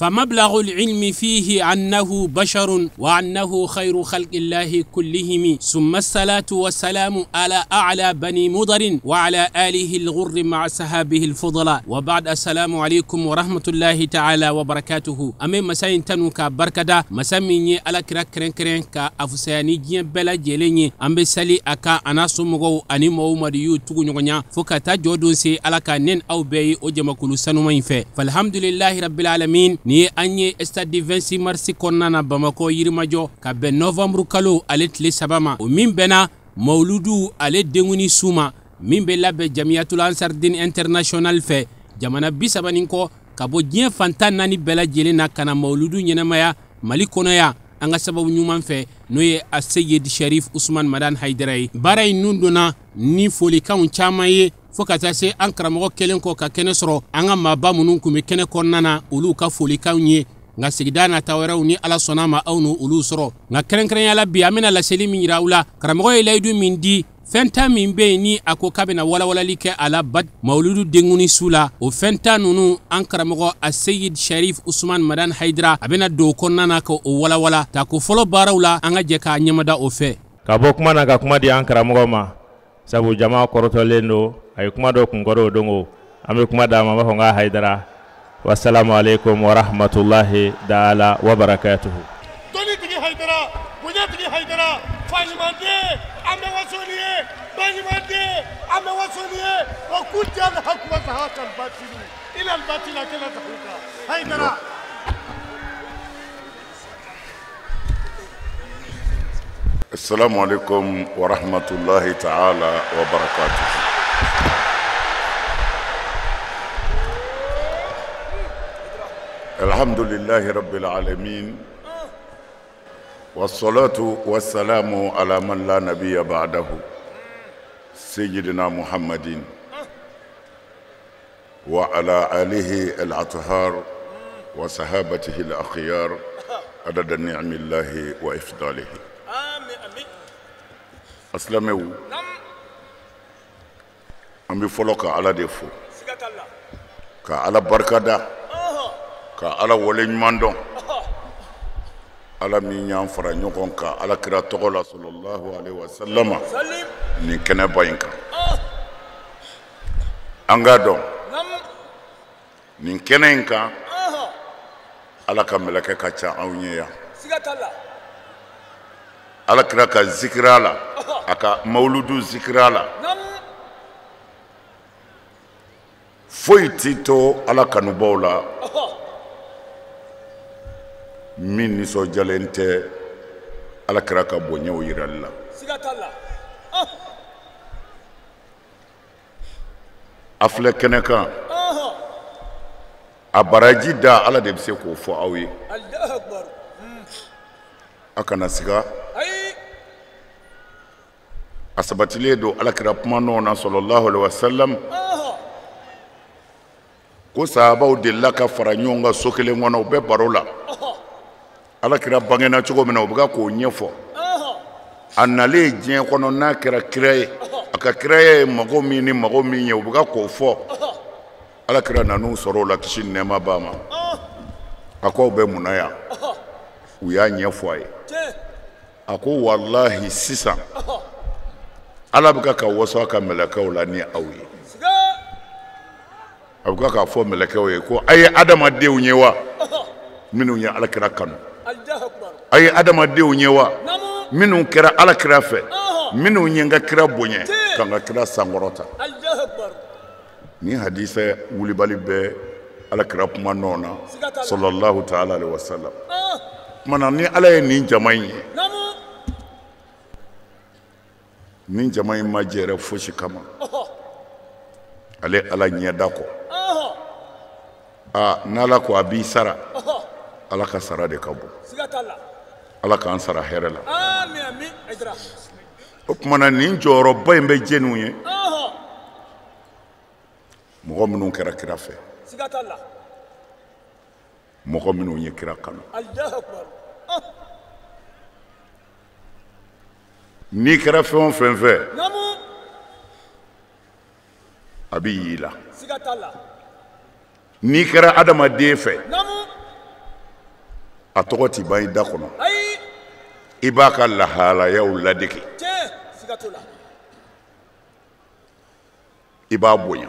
فمبلغ العلم فيه أنه بشر وأنه خير خلق الله كلهم. ثم الصلاة والسلام على أعلى بني مضر وعلى آله الغر مع صحابه الفضلاء. وبعد، السلام عليكم ورحمة الله تعالى وبركاته. An bɛ masa in tanu ka barikada, masa min ye Ala kira kɛrɛnkɛrɛn ka a fisaya ni diɲɛ bɛɛ lajɛlen ye. An bɛ sali a kan, a n'a somɔgɔw ani mɔgɔw madi y'u tugu ɲɔgɔn ɲa fo ka taa jɔ don se. Ala ka ne aw bɛɛ ye o jamakulu sanuma in fɛ. Alhamdulillahi rabbil alamin. Nin ye an ye stade 26 mars kɔnɔna na, Bamakɔ Yirimajɔ, ka bɛn novembre kalo ale tile 3 ma, o min bɛnna mawuludu ale denkuni su ma, min bɛ labɛn Jamiyatul Ansardin International fɛ, jamana 30 ni kɔ ka bɔ diɲɛ fantan 4 bɛɛ lajɛlen na ka na mawuludu ɲɛnamaya Mali kɔnɔ yan, an ka sababu ɲuman fɛ, n'o ye a Seyid Sharif Usman Madan Hayidara ye. Baara in nun donna ni folikanw caman ye, fo ka taa se an karamɔgɔ kelen kɔ ka kɛnɛ sɔrɔ, an ka maaba minnu tun bɛ kɛnɛ kɔnɔna na, olu ka folikanw ye. Nka sigida nata wɛrɛw, ni Ala sɔnna ma, aw n'o olu sɔrɔ. Nka kɛrɛnkɛrɛnya la, bi an bɛna laseli min yira aw la, karamɔgɔ ye layidu min di, fɛn tan min bɛ yen ni a ko k'a bɛna walawalali kɛ a la bat mawuludu denkuni su la, o fɛn 10 ninnu, an karamɔgɔ a Seyid Sharif Usman Madan Hayidara, a bɛna don o kɔnɔna na ka o walawala. Tako fɔlɔ baaraw la, an ka jɛ k'a ɲɛmada o fɛ. Ka bɔ kuma na ka kuma di an karamɔgɔ ma, sabu jama kɔrɔtɔlen don, a ye kuma dɔ kunkɔrɔ o don ko an bɛ kuma d'a ma. An b'a fɔ n ka Hayidara, wasalamu aleykum wa rahmatulahi taala wa barakatuhu. Dɔnni tigi Hayidara, bonya tigi Hayidara, fa ɲuman den, an bɛ waso ni ye, ba ɲuman den, an bɛ waso ni ye. Wa kunta alhaq wa zahaqa albatilu ila albatila kala zahuqa. Hayidara. السلام عليكم ورحمة الله تعالى وبركاته. الحمد لله رب العالمين، والصلاة والسلام على من لا نبي بعده، سيدنا محمد وعلى آله الأطهار وصحابته الأخيار عدد نعم الله وإفضاله. Asilamɛw, an bɛ fɔlɔ ka Ala de fo, ka Ala barikada, ka Ala waleɲuman dɔn, Ala min y'an fara ɲɔgɔn kan Ala kira tɔgɔ la, sallallahu alaihi wa sallama, nin kɛnɛba in kan. An k'a dɔn, nin kɛnɛ in kan, Ala ka mɛlɛkɛ ka ca anw ye yan. Ala kira ka zikira la, a ka mawuludu zikira la, foyi ti to Ala kanubaw la min nisɔndiyalen tɛ Ala kira ka bonyaw yirali la. A filɛ kɛnɛ kan, a baraji da, Ala de bɛ se k'o fɔ aw ye. A kana siga, a sabatilen don Ala kira kuma nɔ na, sallallahu alaihi wa sallam, ko sahabaw delila ka fara ɲɔgɔn kan so kelen kɔnɔ, u bɛ baro la. Ala kira bangena cogo min na, u bɛ ka k'o ɲɛfɔ. A nalen diɲɛ kɔnɔ, n'a kɛra kira ye, a ka kiraya ye mago min ni mago min ye, u bɛ ka k'o fɔ. Ala kira nan'u sɔrɔ o la, kisi ni nɛɛma b'a ma. A ko aw bɛ mun na yan? U y'a ɲɛfɔ a ye. A ko walahi, sisan Ala bɛ ka waso a ka mɛlɛkɛw la ni aw ye. A bɛ k'a fɔ mɛlɛkɛw ye ko a ye adamadenw ye wa minnu ye Ala kira kanu, a ye adamadenw ye wa minnu kɛra Ala kira fɛ, minnu ye n ka kira bonya, ka n ka kira sankɔrɔta. Ni hadisa wulibali bɛ Ala kira kuma nɔ na, sallallahu ta'ala alaihi wa sallam. Kumana ni Ala ye nin jama in ye, nin jama in ma jɛrɛ fosi kama ale Ala ɲɛda kɔ. Aa, n'Ala ko a b'i sara, Ala ka sara de ka bon. Ala k'an sara hɛrɛ la. O kumana, nin jɔyɔrɔba in bɛ jɛniw ye, mɔgɔ minnu kɛra kira fɛ, mɔgɔ minnu ye kira kanu. N'i kɛra fɛn o fɛn fɛ, A bɛ y'i la. N'i kɛra adamaden fɛ, a tɔgɔ ti ban i da kɔnɔ. I b'a ka lahalayaw ladege. I b'a bonya.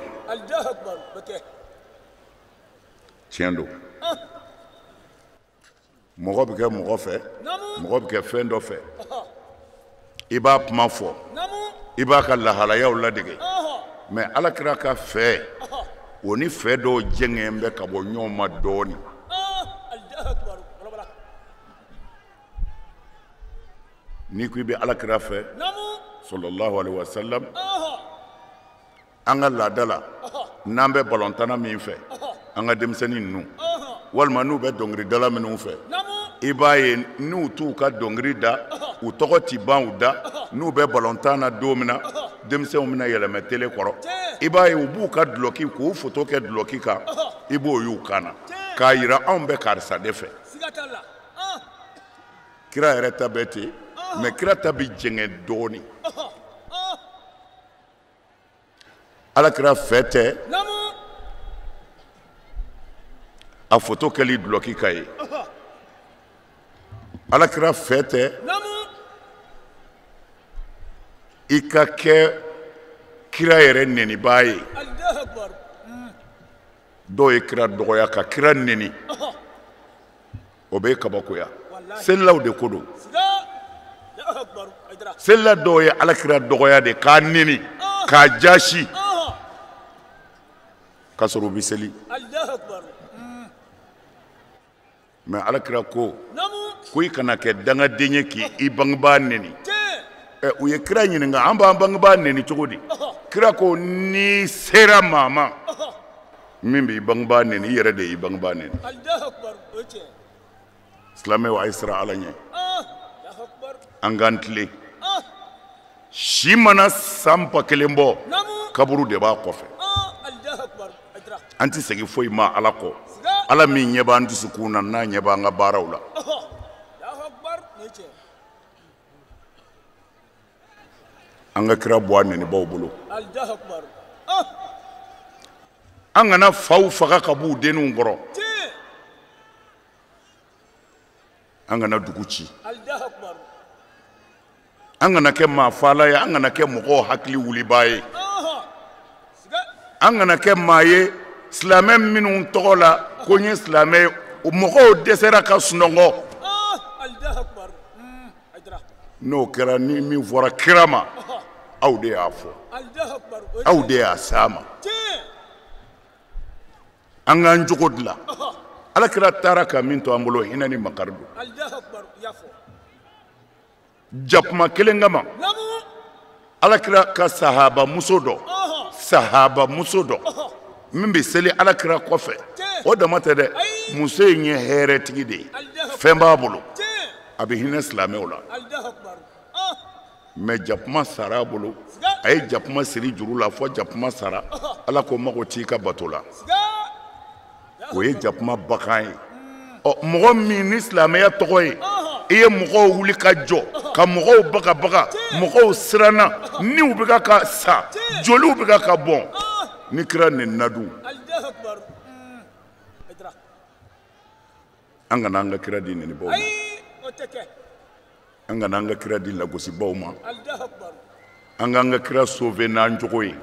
Tiɲɛ don. Mɔgɔ bɛ kɛ mɔgɔ fɛ, mɔgɔ bɛ kɛ fɛn dɔ fɛ. I b'a kuma fɔ, i b'a ka lahalayaw ladege. Mais Ala kira ka fɛ, o ni fɛ dɔw jɛngɛn bɛ ka bɔ ɲɔgɔn ma dɔɔnin. N'i ko i bɛ Ala kira fɛ, sallallahu alaihi wa sallam, an ka laada la, n'an bɛ balontanna min fɛ, an ka denmisɛnnin ninnu, walima n'u bɛ dɔnkilidala minnu fɛ, i b'a ye n'u t'u ka dɔnkili da, u tɔgɔ ti ban u da, n'u bɛ balontan na don min na, denmisɛnw bɛna yɛlɛmɛ tele kɔrɔ, i b'a ye u b'u ka dulɔki k'u foto kɛ dulɔki kan, i b'o y'u kan na, k'a yira anw bɛ karisa de fɛ. Kira yɛrɛ ta bɛ ten, mais kira ta bɛ jɛngɛ dɔɔnin. Ala kira fɛ tɛ a foto kɛli dulɔki kan ye. Ala kira fɛ tɛ i ka kɛ kira yɛrɛ nɛnibaa ye. Dɔw ye kira dɔgɔya ka kira nɛni, o bɛ kabakoya. Selilaw de ko don. Selila dɔw ye Ala kira dɔgɔya de k'a nɛni, k'a jasi, k'a sɔrɔ u bɛ seli. Mais Ala kira ko ko i kana kɛ dangaden ye k'i bangebaa nɛni. U ye kira ɲininka, an b'an bangebaa nɛni cogo di? Kira ko n'i sera maa ma min b'i bangebaa nɛni, i yɛrɛ de y'i bangebaa nɛni. Silamɛw, a ye siran Ala ɲɛ. An k'an tilen. Si mana san 1000 bɔ, kaburu de b'a kɔfɛ. An tɛ segin foyi ma Ala kɔ. Ala min ɲɛ b'an dusukun na, n'a ɲɛ b'an ka baaraw la. An ka kira bɔ a nɛnibaw bolo. An kana faw faga ka b'u denninw kɔrɔ. An kana dugu ci. An kana kɛ maa faala ye, an kana kɛ mɔgɔw hakili wulibaa ye. An kana kɛ maa ye silamɛ minnu tɔgɔ la ko n ye silamɛ ye, mɔgɔw dɛsɛra ka sunɔgɔ. N'o kɛra, ni min fɔra kira ma, aw de y'a fɔ, aw de y'a s'a ma. An k'an jogo dilan. Ala kira taara ka min to an bolo, hinɛ ni makari don. Jakuma kelen kama, Ala kira ka sahaba muso dɔ, sahaba muso dɔ min bɛ seli Ala kira kɔfɛ, o dama tɛ dɛ, muso in ye hɛrɛtigi de ye, fɛn b'a bolo, a bɛ hinɛ silamɛw la. Mais jakuma sara a bolo, a ye jakuma siri juru la fɔ jakuma sara. Ala ko mago t'i ka bato la. O ye jakuma bagan ye. Ɔ, mɔgɔ min ni silamɛya tɔgɔ ye, i ye mɔgɔw wuli ka jɔ, ka mɔgɔw bagabaga, mɔgɔw siranna, niw bɛ ka sa, joliw bɛ ka bɔn, ni kira nɛnina dun? An kana an ka kira di nɛnibaw ma. An kana an ka kira di lagosibaw ma. An k'an ka kira sauver n'an jogo ye.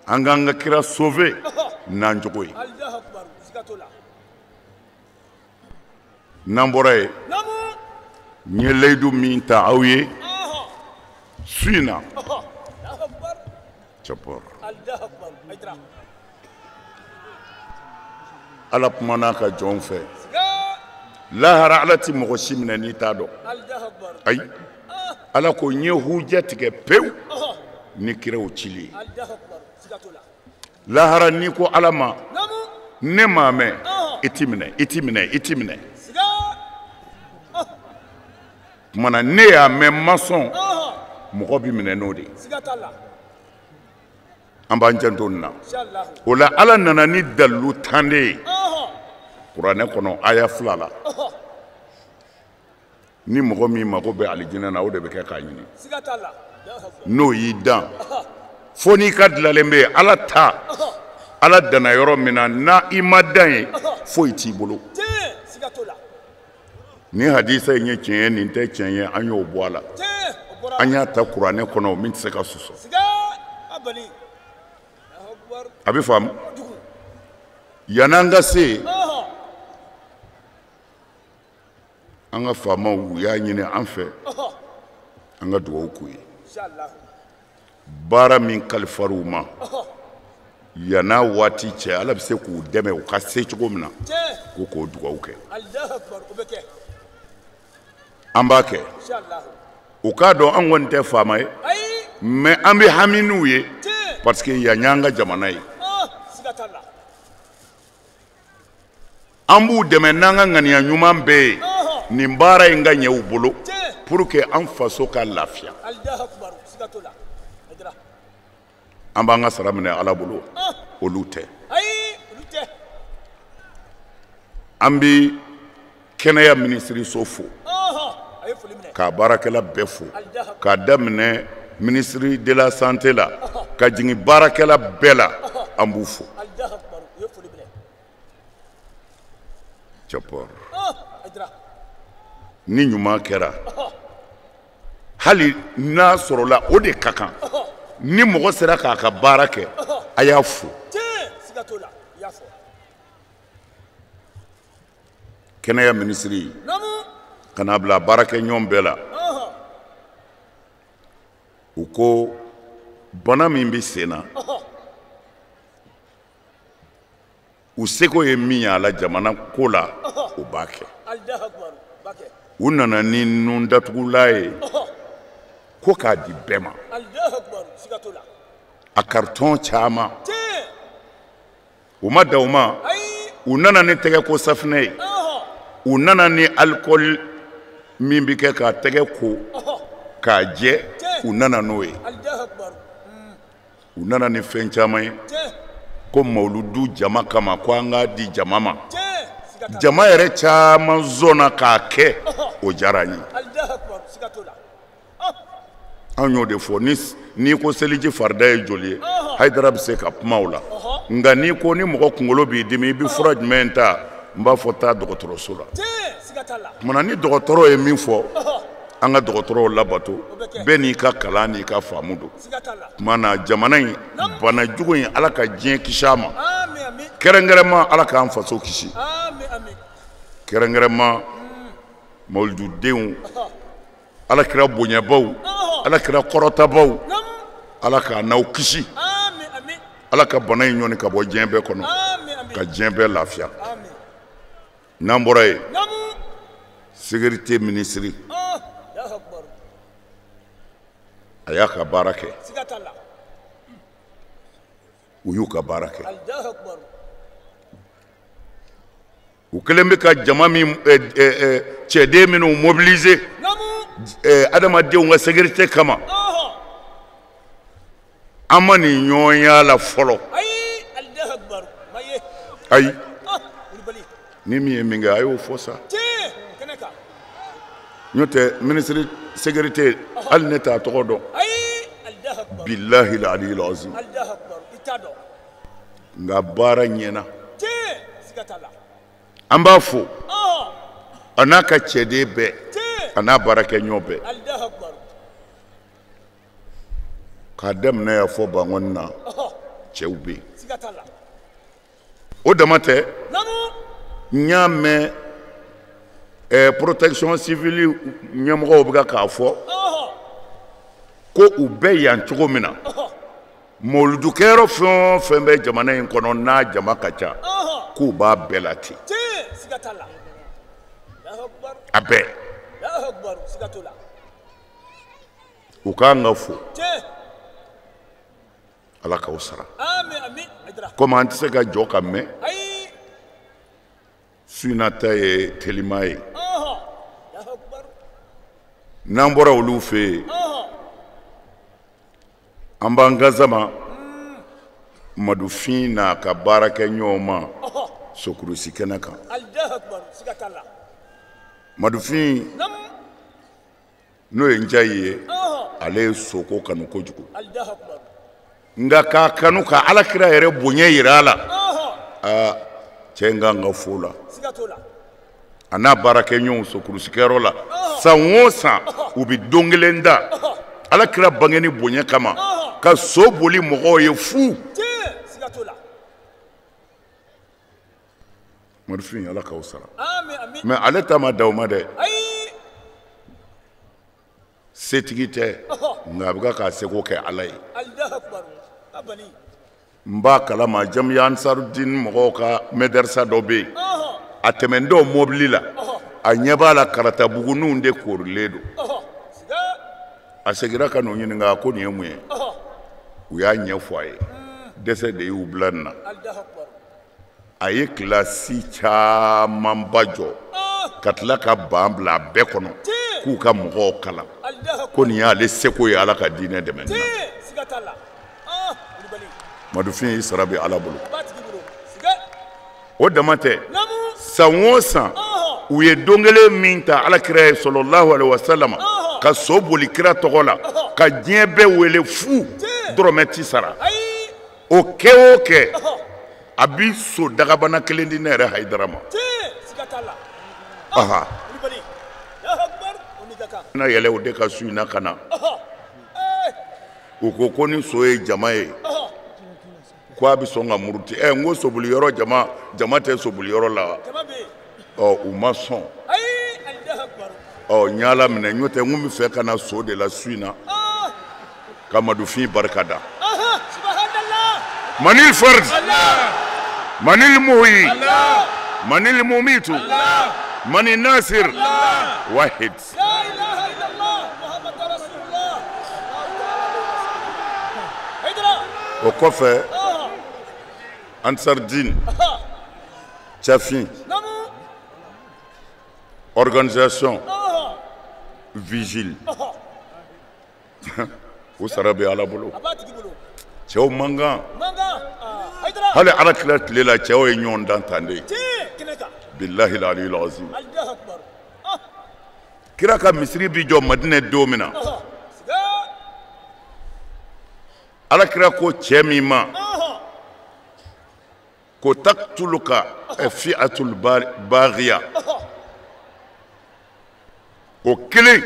An k'an ka kira sauver n'an jogo ye. N'an bɔra yen, n ye layidu min ta aw ye su in na, cɛpɔr Ala kumana a ka jɔnw fɛ. Lahara Ala ti mɔgɔ si minɛ n'i t'a dɔn. Ayi, Ala ko n ye hujɛ tigɛ pewu ni kiraw cili ye. Lahara n'i ko Ala ma ne m'a mɛn, i ti minɛ, i ti minɛ, i ti minɛ. Kumana ne y'a mɛn ma sɔn, mɔgɔ bi minɛ n'o de ye. An b'an janto nin na. O la Ala nana ni dalilu tan de ye kuranɛ kɔnɔ, aya 2 la. Ni mɔgɔ min mago bɛ alijinɛ na, o de bɛ kɛ k'a ɲini. N'o y'i dan, Fo n'i ka dilalen bɛ yen, Ala ta, Ala danna yɔrɔ min na, n'a i ma dan yen, foyi t'i bolo. Ni hadisa in ye tiɲɛ ye, nin tɛ tiɲɛ ye, an y'o bɔ a la. An y'a ta kuranɛ kɔnɔ, min tɛ se ka sɔsɔ. A bɛ faamu. Yan'an ka se, an ka faamaw u y'a ɲini an fɛ, an ka dugawu k'u ye. Baara min kalifar'u ma, yan'a waati cɛ, Ala bɛ se k'u dɛmɛ u ka se cogo min na, ko k'o dugawu kɛ. An b'a kɛ. U k'a dɔn an kɔni tɛ faama ye, mais an bɛ hami n'u ye, parce que yan y'an ka jamana ye. An b'u dɛmɛ n'an ka ŋaniya ɲuman bɛɛ ye, nin baara in ka ɲɛ u bolo, pour que an faso ka lafiya. An b'an ka sara minɛ Ala bolo, olu tɛ. An bɛ kɛnɛya minisiriso fo, k'a baarakɛla bɛɛ fo, k'a daminɛ ministre de la santé la, ka jigin baarakɛla bɛɛ la, an b'u fo. Cɛpɔr, ni ɲuman kɛra, hali n'a sɔrɔla o de ka kan, ni mɔgɔ sera k'a ka baara kɛ, a y'a fo. Kɛnɛya minisiri ka n'a bila baarakɛɲɔgɔn bɛɛ la, u ko bana min bɛ sen na, u seko ye min ye a la jamana ko la, u b'a kɛ. U nana ni nun datugulan ye ko k'a di bɛɛ ma, a karitɔn caman. U ma dan o ma, u nana ni tɛgɛko safinɛ ye, u nana ni alikɔli min bɛ kɛ k'a tɛgɛ ko k'a jɛ, u nana n'o ye. U nana ni fɛn caman ye ko mawuludu jama kama, ko an k'a di jama ma. Jama yɛrɛ caman zɔnna k'a kɛ, o diyara an ye. Anw y'o de fɔ, n'i ko seliji farida ye joli ye, Hayidara bɛ se ka kuma o la. Nka n'i ko ni mɔgɔ kunkolo b'i dimi, i bɛ fura jumɛn ta, n b'a fɔ taa dɔgɔtɔrɔso la. Kumana ni dɔgɔtɔrɔ ye min fɔ, an ka dɔgɔtɔrɔw labato, bɛɛ n'i ka kalan n'i ka faamu don. Tuma na jamana in bana jugu in, Ala ka diɲɛ kisi a ma, kɛrɛnkɛrɛnma Ala k'an faso kisi, kɛrɛnkɛrɛnma mawulududenw, Ala kira bonyabaw, Ala kira kɔrɔtabaw, Ala k'a n'aw kisi, Ala ka bana in ɲɔni ka bɔ diɲɛ bɛɛ kɔnɔ, ka diɲɛ bɛɛ lafiya. N'an bɔra yen, sécurité ministre a y'a ka baara kɛ, u y'u ka baara kɛ. U kɛlen bɛ ka jama min cɛden minnu mobiliser adamadenw ka sécurité kama, an ma nin ɲɔgɔn y'a la fɔlɔ. Ayi, ni min ye min kɛ, a y'o fɔ sa. N'o tɛ ministre sécurité, hali ne t'a tɔgɔ dɔn. Bilahi aliyil azim. Nka baara ɲɛna. An b'a fo, a n'a ka cɛden bɛɛ, a n'a baarakɛɲɔgɔn bɛɛ. K'a daminɛ yan fɔ Bankɔni na, cɛw bɛ yen. O dama tɛ, n y'a mɛn protection civile ɲɛmɔgɔw bɛ k'a fɔ ko u bɛ yan cogo min na, mawuludukɛyɔrɔ fɛn o fɛn bɛ jamana in kɔnɔ n'a jama ka ca, k'u b'a bɛɛ la ten. A bɛɛ. U k'an ka fo. Ala k'aw sara. Komi an tɛ se ka jɔ ka mɛn, su in na ta ye telima ye. N'an bɔra olu fɛ yen, an b'an gasama Madufin n'a ka baarakɛɲɔgɔnw ma sokurusi kɛnɛ kan. Madufin n'o ye Njayi ye, ale ye soko kanu kojugu. Nka k'a kanu ka ala kira yɛrɛ bonya yira a la. Aa cɛ in kan ka fo la. A n'a baarakɛɲɔgɔnw sokurusikɛyɔrɔ la san o san u bɛ don kelen da ala kira bangeni bonya kama ka so boli mɔgɔw ye fu. Marifin ala k'aw sara. Mais ale ta ma da o ma dɛ. Setigi tɛ nka a bɛ k'a seko kɛ ala ye. N b'a kalama Jamiya Ansarudin mɔgɔw ka mɛdɛrisa dɔ bɛ yen. A tɛmɛntɔ mobili la a ɲɛ b'a la karatabuguninw de koorilen don. A seginna ka n'u ɲininka a ko nin ye mun ye. U y'a ɲɛfɔ a ye. Dɛsɛ de y'u bila nin na. A ye kilasi camanba jɔ ka tila ka ban bila a bɛɛ kɔnɔ k'u ka mɔgɔw kalan ko nin y'ale seko ye ala ka diinɛ dɛmɛ na. Madufin y'i sara bɛ ala bolo. O dama tɛ san o san u ye don kelen min ta ala kira ye sɔlɔlahu alaihi wasallam ka so boli kira tɔgɔ la ka diɲɛ bɛɛ wele fu dɔrɔmɛ ti sara. O kɛ o kɛ a bi so dagabana kelen di ne yɛrɛ Hayidara ma. Aha. Na yɛlɛ o de ka su in na ka na. U ko ko ni so ye jama ye ko a bɛ sɔn ka muruti. Ɛ n ko soboli yɔrɔ jama jama tɛ soboli yɔrɔ la. Ɔ u ma sɔn. Ɔ n y'ala minɛ n'o tɛ n kun bɛ fɛ ka na so de la su in na ka Madufin barika da. Manil fard. Manil muhyi. Manil mumitu. Manil nasir. Wahid. O kɔfɛ Ansardine Tchafin organisation vigile o sara bɛ ala bolo. Cɛw man kan hali ala kira tile la cɛw ye ɲɔgɔn dan tan de. Bilahi aliyul azim. Kira ka misiri bi jɔ Madinɛ don min na ala kira ko cɛ min ma ko taktuluka fi'atul baghiya o kelen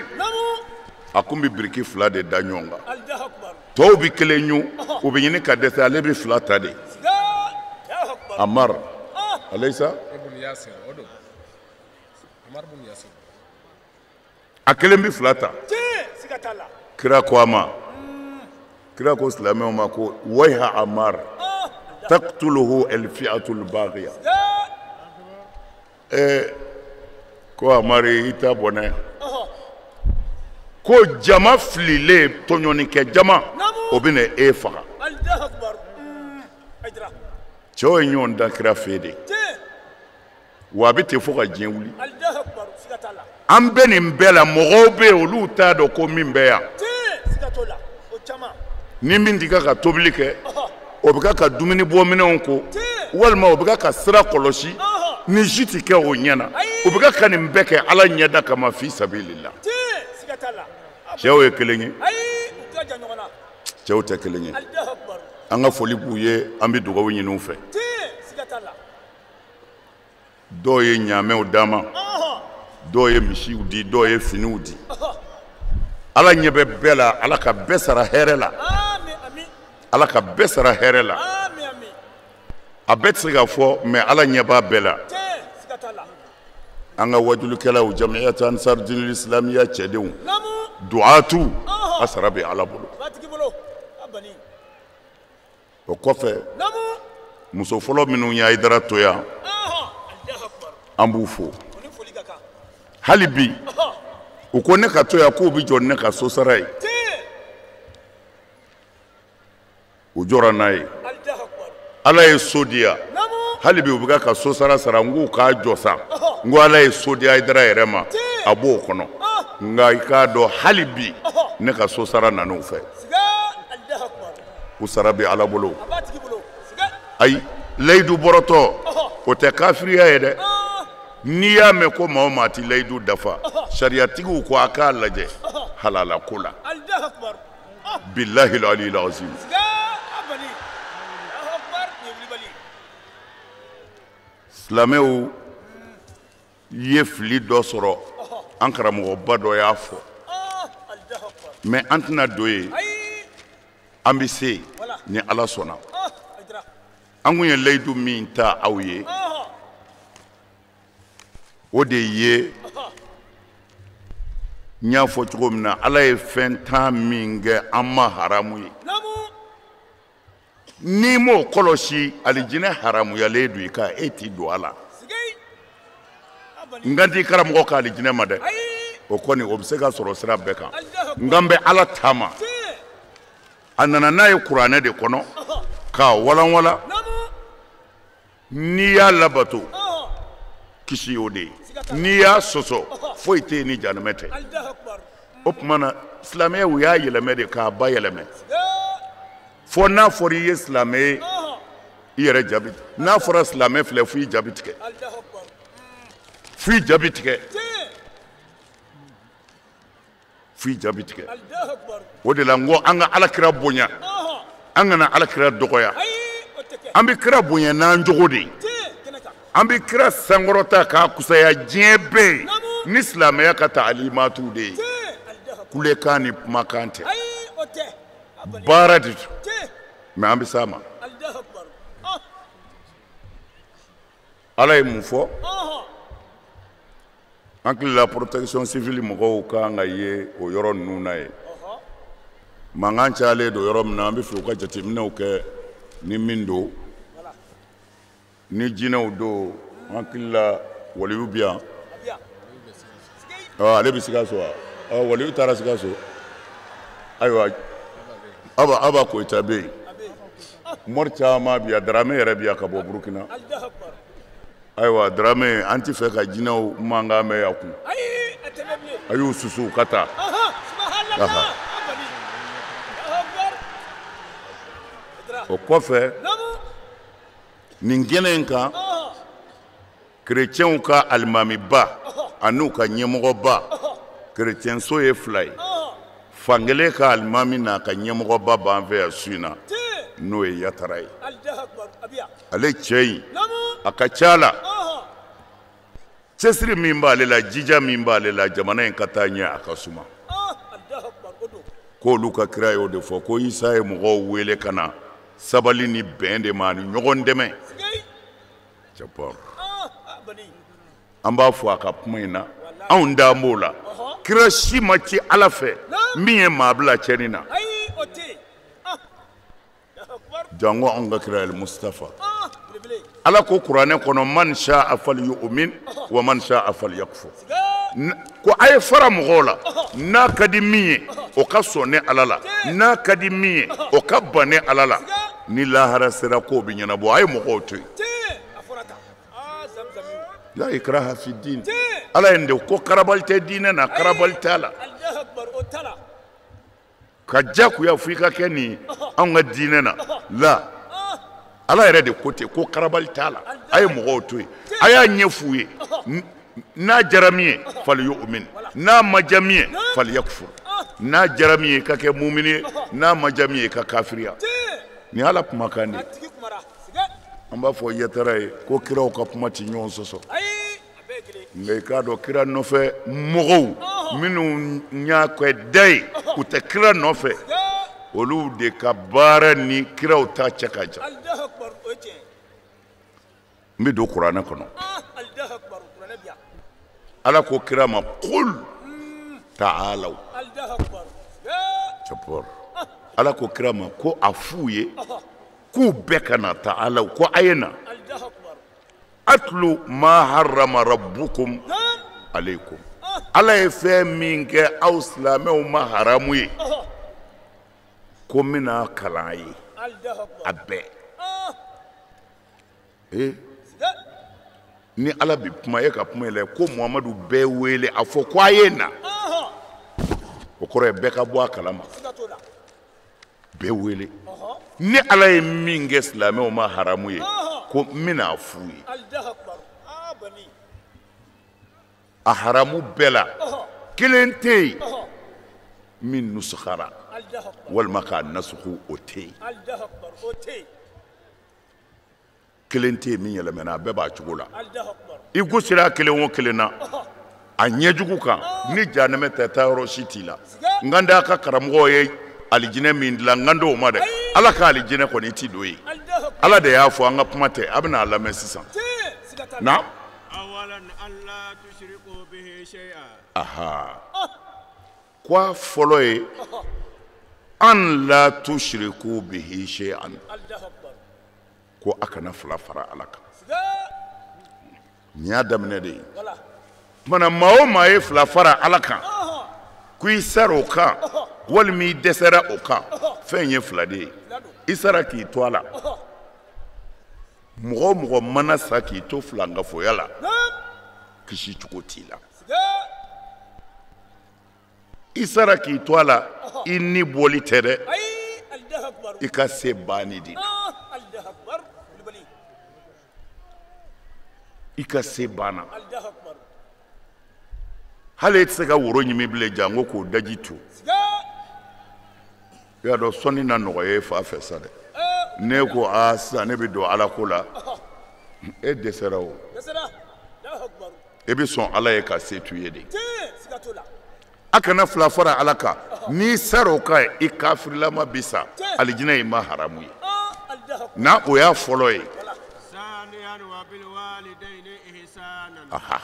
a kun bɛ biriki fila de da ɲɔgɔn kan. Tɔw bɛ kelen ɲun u bɛ ɲini ka dɛsɛ ale bɛ fila ta de. Amar alayisa a kelen bɛ fila ta. Kira ko a ma kira ko silamɛw ma ko wayha Amar taqtuluhu alfi'atul baghiya. Ko Amar i ta bɔnɛ. Ko jama fililen tɔɲɔnikɛ jama o bɛ na e faga. Cɛw ye ɲɔgɔn da kira fɛ de. Wa a bɛ ten fo ka diɲɛ wuli. An bɛ nin bɛɛ la mɔgɔw bɛ yen olu t'a dɔn ko min bɛ yan. Ni min t'i ka tobili kɛ o bɛ ka dumuni bɔ minɛnw ko walima o bɛ ka sira kɔlɔsi ni ji tɛ kɛ o ɲɛ na. O bɛ ka nin bɛɛ kɛ ala ɲɛda kama fi sabilillah. Cɛw ye kelen ye cɛw tɛ kelen ye. An ka foli b'u ye an bɛ dugawu ɲini u fɛ. Dɔw ye ɲaamɛw d'an ma dɔw ye misiw di dɔw ye finiw di. Ala ɲɛ bɛ bɛɛ la ala ka bɛɛ sara hɛrɛ la. Ala ka bɛɛ sara hɛrɛ la. A bɛɛ tɛ se ka fɔ mais ala ɲɛ b'a bɛɛ la. An ka wajulikɛlaw Jamiyatu Ansarudinil Islamiya cɛdenw duwatu a sara bɛ ala bolo. O kɔfɛ muso fɔlɔ minnu ye Hayidara to yan an b'u fo. Hali bi u ko ne ka to yan k'u bɛ jɔ ne ka so sara ye. U jɔra n'a ye. Ala ye so di yan hali bi u bɛ ka so sara sara n k'u k'a jɔ sa n ko ala ye so di Hayidara yɛrɛ ma a b'o kɔnɔ. Nka i k'a dɔn hali bi ne ka so sara nan'u fɛ. U sara bɛ ala bolo. Ayi layidu bɔrɔtɔ o tɛ kafiriya ye dɛ. N'i y'a mɛn ko maa o maa ti layidu dafa sariyatigiw ko a k'a lajɛ halala ko la. Bilahi aliyul azim. Silamɛw ye fili dɔ sɔrɔ, an karamɔgɔba dɔ y'a fɔ, mais an tɛna don yen, an bɛ se ni Ala sɔnna. An kun ye layidu min ta aw ye, o de ye n y'a fɔ cogo min na, Ala ye fɛn tan min kɛ an ma haramu ye. N'i m'o kɔlɔsi, alijinɛ haramuyalen don i kan, e t'i don a la. N kan t'i karamɔgɔ ka alijinɛ ma dɛ, o kɔni o bɛ se ka sɔrɔ sira bɛɛ kan. N kan bɛ Ala ta ma. A nana n'a ye kuranɛ de kɔnɔ k'a walanwalan. N'i y'a labato, kisi y'o de ye. N'i y'a sɔsɔ, foyi tɛ yen ni jahanamɛ tɛ. O tuma na silamɛya u y'a yɛlɛmɛ de k'a ba yɛlɛmɛ. Fo n'a fɔra i ye silamɛ ye, i yɛrɛ jaabi. N'a fɔra silamɛ filɛ, fo i jaabi tigɛ. Fo i jaabi tigɛ. Fo i jaabi tigɛ. O de la n ko an ka Ala kira bonya, an kana Ala kira dɔgɔya. An bɛ kira bonya n'an jogo de ye. An bɛ kira sankɔrɔta k'a kusaya diɲɛ bɛɛ ye ni silamɛya ka taalimatu de ye. Kulekan ni kumakan tɛ, baara de don. Mais an bɛ s'a ma. Ala ye mun fɔ? An hakili la protection civile mɔgɔw kan ka ye o yɔrɔ ninnu na yen. Mankan cayalen don yɔrɔ min na, an bɛ fɛ u ka jateminɛw kɛ ni min don. Ni jinɛw don, an hakili la waliyu bɛ yan. Ale bɛ Sikaso wa? Waliyu taara Sikaso. Ayiwa, Aba Koyita bɛ yen. Mori caman bɛ yan, Darame yɛrɛ bɛ yan ka bɔ Burukina. Ayiwa, Darame, an tɛ fɛ ka jinɛw mankan mɛn yan kun. A y'u susu ka taa. O kɔfɛ, nin kɛnɛ in kan, kerecɛnw ka alimamiba an'u ka ɲɛmɔgɔba, kerecɛnso ye fila ye. Fankelen ka alimami n'a ka ɲɛmɔgɔba b'an fɛ yan su in na, n'o ye Yatara ye. Ale cɛ in, a ka ca la, cɛsiri min b'ale la, jija min b'ale la, jamana in ka taa ɲɛ, a ka suma. K'olu ka kira y'o de fɔ, ko Isa ye mɔgɔw wele ka na sabali ni bɛn de ma ani ɲɔgɔn dɛmɛ. An b'a fɔ a ka kuma in na, anw da b'o la. Kira si ma ci Ala fɛ min ye maa bila cɛnni na. Jango anw ka kira Mustafa. Ala ko kuranɛ kɔnɔ, man sha'a falyu'min wa man sha'a falyakfur. Ko a ye fara mɔgɔw la, n'a ka di min ye o ka sɔn ne Ala la, n'a ka di min ye o ka ban ne Ala la. Ni lahara sera k'o bɛ ɲɛnabɔ, a ye mɔgɔw to yen. La ikraha fi din. Ala ye nin de ko karabali tɛ diinɛ na, karabali t'a la. Ka jagoya fo i ka kɛ nin anw ka diinɛ na la. Ala yɛrɛ de ko ten, ko karabali t'a la. A ye mɔgɔw to yen, a y'a ɲɛ f'u ye. N'a diyara min ye, falyu'min. N'a ma diya min ye, falyakfur. N'a diyara min ye, i ka kɛ mumini ye. N'a ma diya min ye, i ka kafiriya. Nin Ala kumakan de ye. An b'a fɔ Yatara ye ko kiraw ka kuma tɛ ɲɔgɔn sɔsɔ. Nka i k'a dɔn kira nɔfɛ mɔgɔw minnu y'a kɛ da ye, u tɛ kira nɔfɛ, olu de ka baara ni kiraw ta cɛ ka jan. N bɛ don kuranɛ kɔnɔ. Ala ko kira ma, qul ta'alaw. Ala ko kira ma ko a f'u ye k'u bɛɛ ka na, ta'alaw, ko a ye na. Atlu ma harrama rabbukum alaykum. Ala ye fɛn min kɛ aw silamɛw ma haramu ye, ko n bɛna kalan a ye a bɛɛ. Ni Ala bɛ kuma, e ka kuma la ko Muhamadu bɛɛ wele a fɔ ko a ye na, o kɔrɔ ye bɛɛ ka bɔ a kalama. Bɛɛ wele. Ni Ala ye min kɛ silamɛw ma haramu ye, ko n bɛna f'u ye. A haramu bɛɛ la, kelen tɛ yen min nusukara walima k'a nasuku, o tɛ yen. Kelen tɛ yen min yɛlɛmɛna, a bɛɛ b'a cogo la. I gosira kelen o kelen na a ɲɛjugu kan, ni jahanɛmɛ tɛ taa yɔrɔ si t'i la. N kan t'a ka karamɔgɔw ye alijinɛ min dilan, n kan t'o ma dɛ. Ala ka alijinɛ kɔni ti don yen. Ala de y'a fɔ, an ka kuma tɛ, a bɛna a lamɛn sisan. Na aha, ko a fɔlɔ ye an la tushriku bihi shay'an, ko a kana fila fara Ala kan. Nin y'a daminɛ de ye. Kumana maa o maa ye fila fara Ala kan, ko i sara o kan walima i dɛsɛra o kan, fɛn ye fila de ye. I sara k'i to a la. Mɔgɔ o mɔgɔ mana sa k'i to filankafoya la, kisi cogo t'i la. I sara k'i to a la, i ni bɔli tɛ dɛ, i ka se banni de. I ka se banna. Hali e tɛ se ka woro ɲimi bilen, janko k'o daji tu. I y'a dɔn sɔnni na nɔgɔya e fa fɛ sa dɛ. Ne ko aa sisan ne bɛ don Ala ko la, e dɛsɛra o. E bɛ sɔn Ala ye ka se t'u ye de. A kana fila fara Ala kan. N'i sara o kan, i kafirilama bi sa, alijinɛ y'i ma haramu ye. Na o y'a fɔlɔ ye. Aha.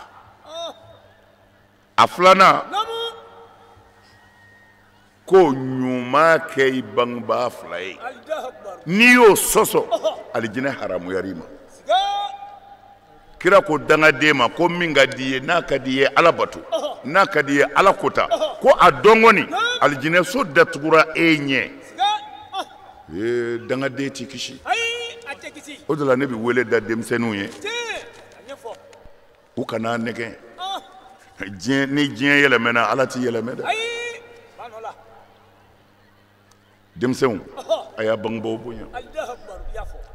A filanan, ko ɲuman kɛ i bangebaa fila ye. N'i y'o sɔsɔ, alijinɛ haramuyar'i ma. Kira ko dangaden ma ko min ka di i ye, n'a ka di i ye Ala bato, n'a ka di i ye Ala kota, ko a dɔn kɔni alijinɛso datugura e ɲɛ. Ee, dangaden t'i kisi. O de la ne bɛ wele da denmisɛnninw ye, u kana nɛgɛn. Diɲɛ ni diɲɛ yɛlɛmɛna, Ala t'i yɛlɛmɛ dɛ. Denmisɛnw, a y'a bangebaaw bonya.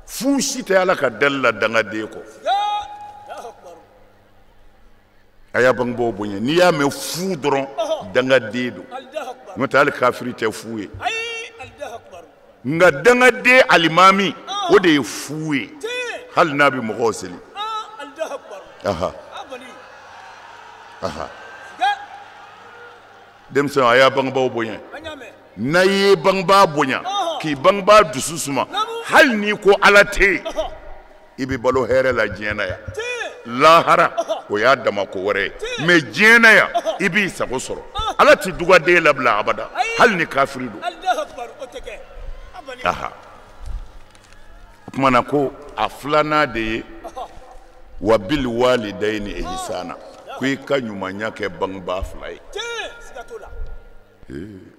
Fu si tɛ Ala ka dali la dangaden kɔ. A y'a bangebaaw bonya. N'i y'a mɛn fu dɔrɔn, dangaden don. N'o tɛ hali kafiri tɛ fu ye. Nka dangaden alimami, o de ye fu ye, hali n'a bɛ mɔgɔw seli. Aha. Aha. Denmisɛnw, a y'a bangebaaw bonya. N'a ye bangebaa bonya, k'i bangebaa dusu suma, hali n'i ko Ala tɛ yen, i bɛ balo hɛrɛ la diɲɛ na yan. Lahara, o y'a dama ko wɛrɛ ye. Mais diɲɛ na yan, i b'i sago sɔrɔ. Ala tɛ dugaden labila abada, hali ni kafiri don. Aha. O tuma na ko a filanan de ye wa bil walidayni ihsana, ko i ka ɲumanya kɛ bangebaa fila ye.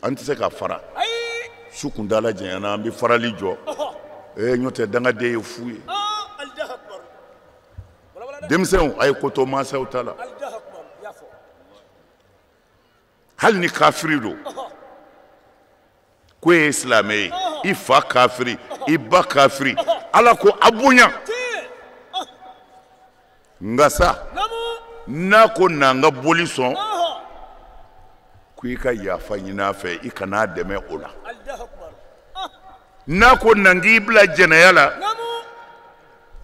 An tɛ se ka fara. Su kuntaala janyana, an bɛ farali jɔ. N'o tɛ dangaden ye fu ye. Denmisɛnw, a ye ko to mansaw ta la. Hali ni kafiri don, ko e ye silamɛ ye, i fa kafiri, i ba kafiri, Ala ko a bonya. Nka sa, n'a ko na n ka boli sɔn, ko i ka yafa ɲini a fɛ, i kana dɛmɛ o la. N'a ko na n k'i bila jɛnɛya la,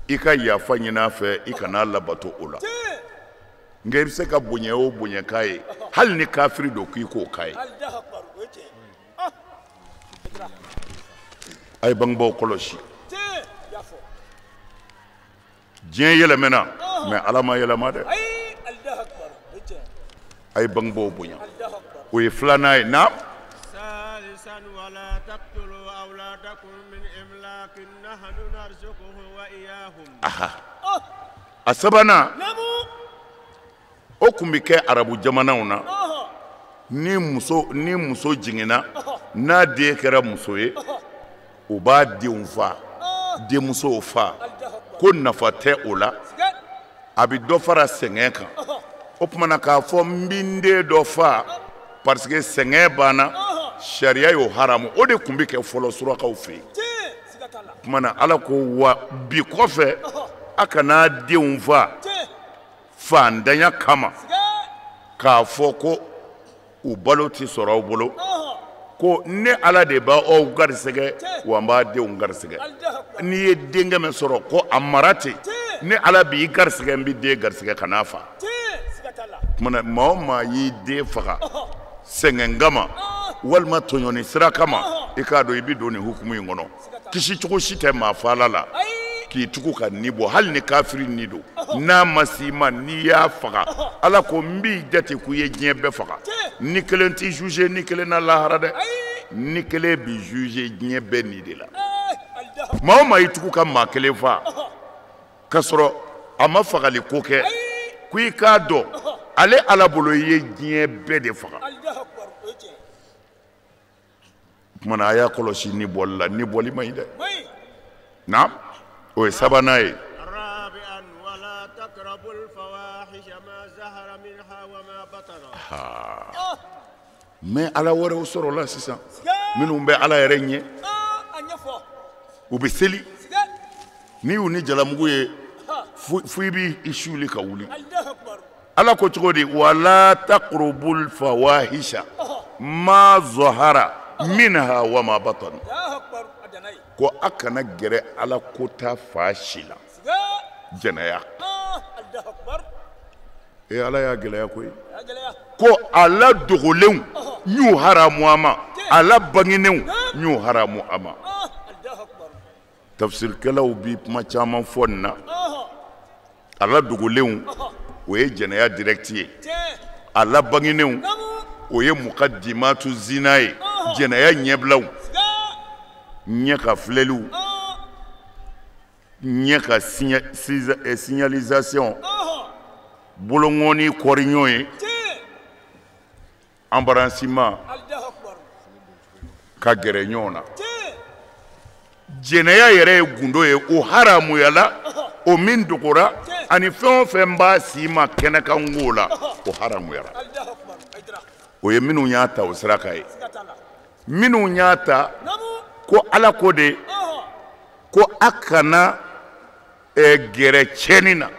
i ka yafa ɲini a fɛ, i kana labato o la. Nka i bɛ se ka bonya o bonya k'a ye, hali ni kafiri don, k'i k'o k'a ye. A ye bangebaaw kɔlɔsi. Diɲɛ yɛlɛmɛna, mais Ala ma yɛlɛma dɛ. A ye bangebaaw bonya. O ye filanan ye. Na aha. A sabanan, o tun bɛ kɛ arabu jamanaw na. Ni muso jiginna, n'a den kɛra muso ye, u b'a denw fa, denmusow fa, ko nafa tɛ o la, a bɛ dɔ fara sɛgɛn kan. O tuma na k'a fɔ n bɛ n den dɔ fa parce que sɛgɛn banna, sariya y'o haramu. O de tun bɛ kɛ fɔlɔ surakaw fɛ yen. O tuma na Ala ko wa bi kɔfɛ, a kana denw fa fantanya kama, k'a fɔ ko u balo tɛ sɔrɔ aw bolo, Ko ne Ala de b'aw garisɛgɛ wa n b'a denw garisɛgɛ. N'i ye den kɛmɛ sɔrɔ ko a mara ten, ne Ala b'i garisɛgɛ n b'i den garisɛgɛ ka n'a fa. Kumana maa o maa y'i den faga sɛgɛn kama walima tɔɲɔni sira kama, i k'a dɔn i bɛ don nin hukumu in kɔnɔ. Kisi cogo si tɛ maa faala la k'i tugu ka ni bɔ, hali ni kafiri ni don, n'a ma s'i ma n'i y'a faga, Ala ko n b'i jate k'u ye diɲɛ bɛɛ faga. Ni kelen t'i juge ni kelen na lahara dɛ, ni kelen b'i juge diɲɛ bɛɛ ni de la. Maa o maa y'i tugu ka maa kelen fa k'a sɔrɔ a ma fagali ko kɛ, ko i k'a dɔn ale Ala bolo i ye diɲɛ bɛɛ de faga. Kumana a y'a kɔlɔsi ni bɔli la, ni bɔli man ɲi dɛ. Naam, o ye sabanan ye. Mais Ala wɛrɛw sɔrɔla sisan minnu bɛ Ala yɛrɛ ɲɛ, u bɛ seli, n'i y'u ni jalamugu ye fo i b'i suli ka wuli. Ala ko cogo di? Wala taqrubul fawahisha ma zahara minha wa ma batan. Ko a kana gɛrɛ Ala ko ta fa si la, jɛnɛya. E Ala y'a gɛlɛya koyi. Ko ala dogolenw n y'u haramu a ma, ala bangenenw n y'u haramu a ma. Tafsirikɛlaw bi kuma caman fɔ nin na. Ala dogolenw o ye jɛnɛya direct ye, ala bangenenw o ye mukadimatu zina ye, jɛnɛya ɲɛbilaw, ɲɛ ka filɛliw, ɲɛ ka signalisation, boloŋɔni kɔri ɲɔgɔn ye, embarrassement ka gɛrɛ ɲɔgɔn na. Jɛnɛya yɛrɛ ye gundo ye, o haramuyala, o min dogora, ani fɛn o fɛn b'a si ma kɛnɛkanko la, o haramuyara. O ye minnu y'a ta o sira kan ye. Minnu y'a ta ko Ala ko de ko a kana gɛrɛ tiɲɛni na,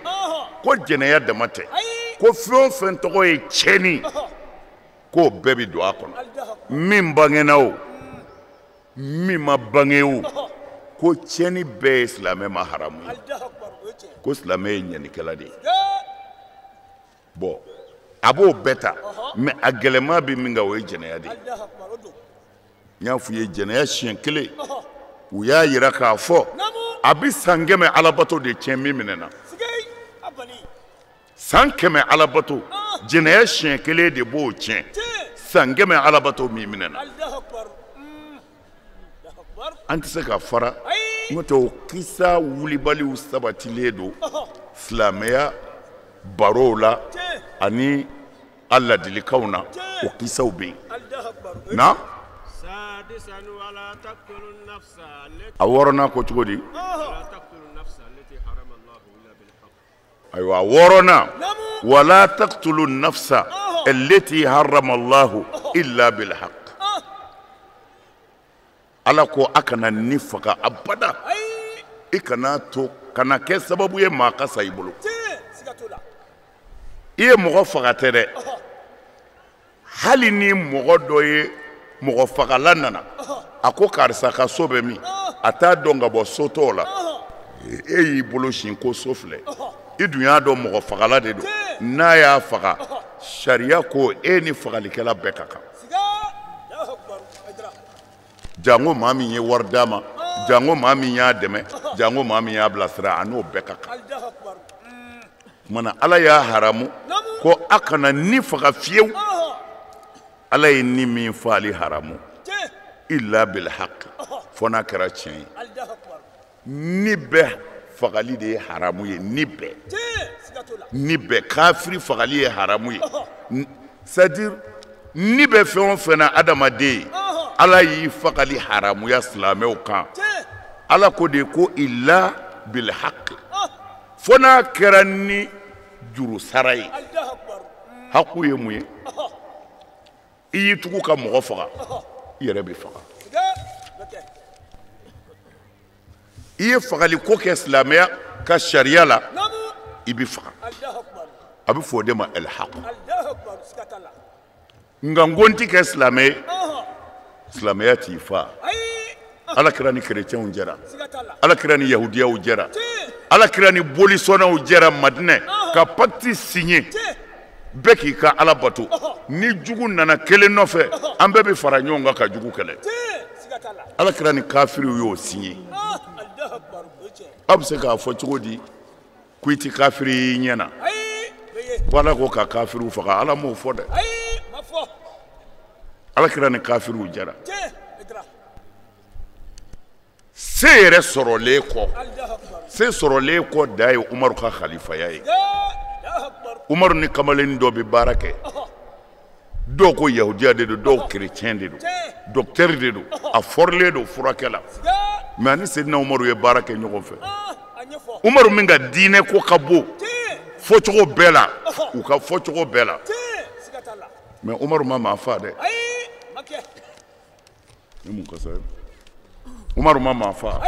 ko jɛnɛya dama tɛ, ko fɛn o fɛn tɔgɔ ye tiɲɛni, k'o bɛɛ bɛ don a kɔnɔ. Min bangena o, min ma bange o, ko tiɲɛni bɛɛ ye silamɛ ma haramu ye, ko silamɛ ye ɲɛnikɛla de ye. Bon, a b'o bɛɛ ta, mais a gɛlɛma bɛ min kan o ye jɛnɛya de ye. N y'a f'i ye jɛnɛya siɲɛ kelen, u y'a yira k'a fɔ a bɛ san 100 alabato de tiɲɛ min minɛna. San 100 alabato, jɛnɛya siɲɛ kelen de b'o tiɲɛ. San 100 alabato min minɛna. An tɛ se ka fara, n'o tɛ o kisa wulibaliw sabatilen don silamɛya barow la ani a ladilikanw na, o kisaw bɛ yen. Na a wɔɔrɔnan ko cogo di? Ayiwa, a wɔɔrɔnan, wala taqtulu nafsa allati harrama Allahu illa bil haqq. Ala ko a kana ni faga abada, i kana to kana kɛ sababu ye maa ka sa i bolo. I ye mɔgɔ faga tɛ dɛ, hali ni mɔgɔ dɔ ye mɔgɔ fagala nana, a ko karisa ka so bɛ min, a t'a dɔn ka bɔ so tɔw la, e y'i bolo sin ko so filɛ, i dun y'a dɔn mɔgɔ fagala de don, n'a y'a faga, sariya ko e ni fagalikɛla bɛɛ ka kan. Jango maa min ye wari d'a ma, jango maa min y'a dɛmɛ, jango maa min y'a bilasira, a n'o bɛɛ ka kan. Kumana Ala y'a haramu ko a kana ni faga fiyewu. Ala ye ni min faali haramu, illa bil haqq, fo n'a kɛra tiɲɛ ye. Ni bɛɛ fagali de ye haramu ye, ni bɛɛ. Ni bɛɛ kafiri fagali ye haramu ye. C'est à dire ni bɛ fɛn o fɛn na adamaden ye, Ala y'i fagali haramuya silamɛw kan. Ala ko de ko illa bil haqq, fo n'a kɛra ni juru sara ye. Haku ye mun ye? I y'i tugu ka mɔgɔ faga, i yɛrɛ bɛ faga. I ye fagali ko kɛ silamɛya ka sariya la, i bɛ faga. A bɛ fɔ o de ma el haqq. Nka n ko n ti kɛ silamɛ ye, Silamɛya t'i fa. Ala kira ni kerecɛnw jɛra, ala kira ni yahudiyaw jɛra, ala kira ni bolisɔnnaw jɛra Madinɛ ka pacte signé, bɛɛ k'i ka ala bato. Ni jugu nana kelen nɔfɛ, an bɛɛ bɛ fara ɲɔgɔn kan ka jugu kɛlɛ. Ala kira ni kafiriw y'o signé. Aw bɛ se k'a fɔ cogo di ko i ti kafiri y'i ɲɛ na? Ko ala ko ka kafiriw faga, ala m'o fɔ dɛ. Ala kira ni kafiriw jɛra. Se yɛrɛ sɔrɔlen kɔ, se sɔrɔlen kɔ da ye Umaru ka khalifaya ye. Umaru ni kamalen dɔ bɛ baara kɛ. Dɔw ko yahudiya de don, dɔw kerecɛn de don, docteur de don, a fɔrilen don furakɛ la. Mais ani Seydina Umaru ye baara kɛ ɲɔgɔn fɛ. Umaru min ka diinɛ ko ka bon fɔcogo bɛɛ la, u ka fɔcogo bɛɛ la. Mais Umaru ma maa fa dɛ. Ni mun kasa ye? Umaru ma maa fa.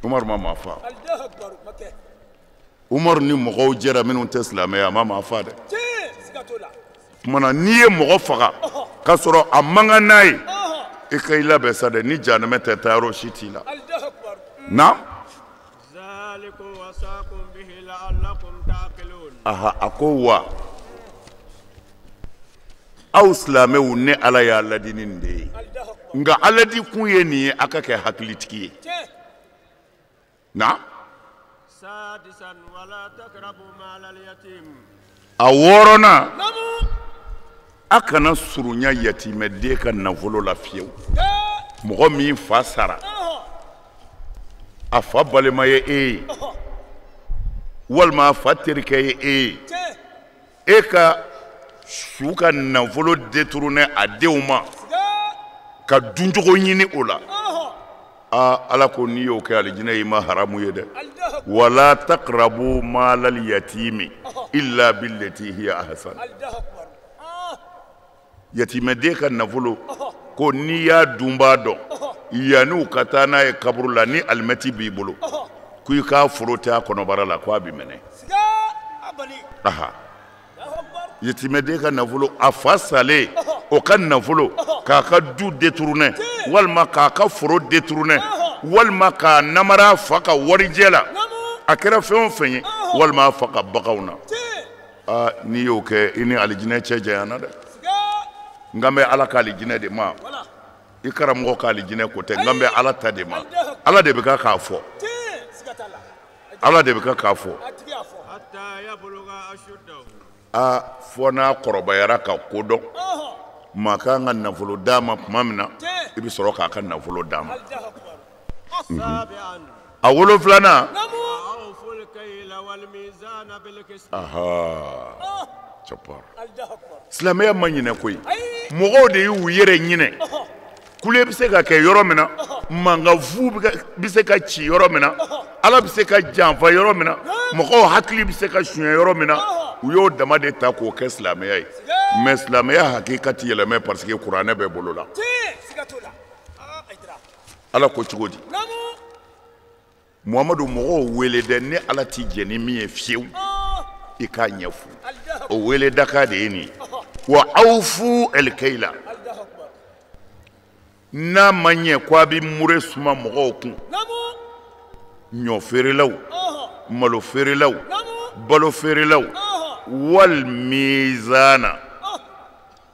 Umaru ma maa fa. Umaru ni mɔgɔw jɛra minnu tɛ silamɛ ye, a ma maa fa dɛ. Tuma na n'i ye mɔgɔ faga k'a sɔrɔ a man kan n'a ye, i ka i labɛn sa dɛ, ni jahanamɛ tɛ taa yɔrɔ si t'i la. Naam. Aha, a ko wa aw silamɛw, ne ala y'a ladi ni nin de ye, nka aladi kun ye nin ye, a ka kɛ hakilitigi ye. Na a wɔɔrɔnan, a kana surunya yatimɛden ka nafolo la fiyewu. Mɔgɔ min fa sara, a fa balima ye e ye, walima a fa terikɛ ye e ye, e ka su ka nafolo détourner a denw ma ka duncogo ɲini o la. Aa, ala ko n'i y'o kɛ, alijinɛ y'i ma haramu ye dɛ. Wala taqrabu malal yatimi illa billati hiya ahsan. Yatimɛden ka nafolo ko n'i y'a dunbaa dɔn, yanni u ka taa n'a ye kaburu la, ni alimɛti b'i bolo, ko i k'a foro tɛ a kɔnɔbara la, ko a bɛ mɛnɛ. Aha, yatimɛden ka nafolo, a fa salen o ka nafolo k'a ka du détourner, walima k'a ka foro détourner, walima k'a namara a fa ka warijɛ la, a kɛra fɛn o fɛn ye, walima a fa ka baganw na. Aa, n'i y'o kɛ, i ni alijinɛ cɛ janyana dɛ. N kan bɛ ala ka alijinɛ de ma, i karamɔgɔ ka alijinɛ ko tɛ, n kan bɛ ala ta de ma. Ala de bɛ ka k'a fɔ, ala de bɛ ka k'a fɔ. Aa, fɔ n'a kɔrɔbayara ka ko dɔn, maa kan ka nafolo d'a ma tuma min na, i bɛ sɔrɔ k'a ka nafolo d'a ma. A wolonfilanan, aha, silamɛya ma ɲinɛ koyi. Mɔgɔw de y'u yɛrɛ ɲinɛ. Kule bɛ se ka kɛ yɔrɔ min na, mankan fu bɛ se ka ci yɔrɔ min na, ala bɛ se ka janfa yɔrɔ min na, mɔgɔw hakili bɛ se ka suɲɛ yɔrɔ min na, u y'o dama de ta k'o kɛ silamɛya ye. Mais silamɛya hakika ti yɛlɛmɛ parce que kuranɛ bɛ bolo la. Ala ko cogo di? Muhamadu, mɔgɔw wele dɛ, ni ala ti jɛn ni min ye fiyewu, i k'a ɲɛfɔ. O wele dakan de ye nin ye. Wa awfu alkayla. N'a ma ɲɛ ko a bɛ mure suma mɔgɔw kun, ɲɔ feerelaw, malo feerelaw, balo feerelaw, wal mizana,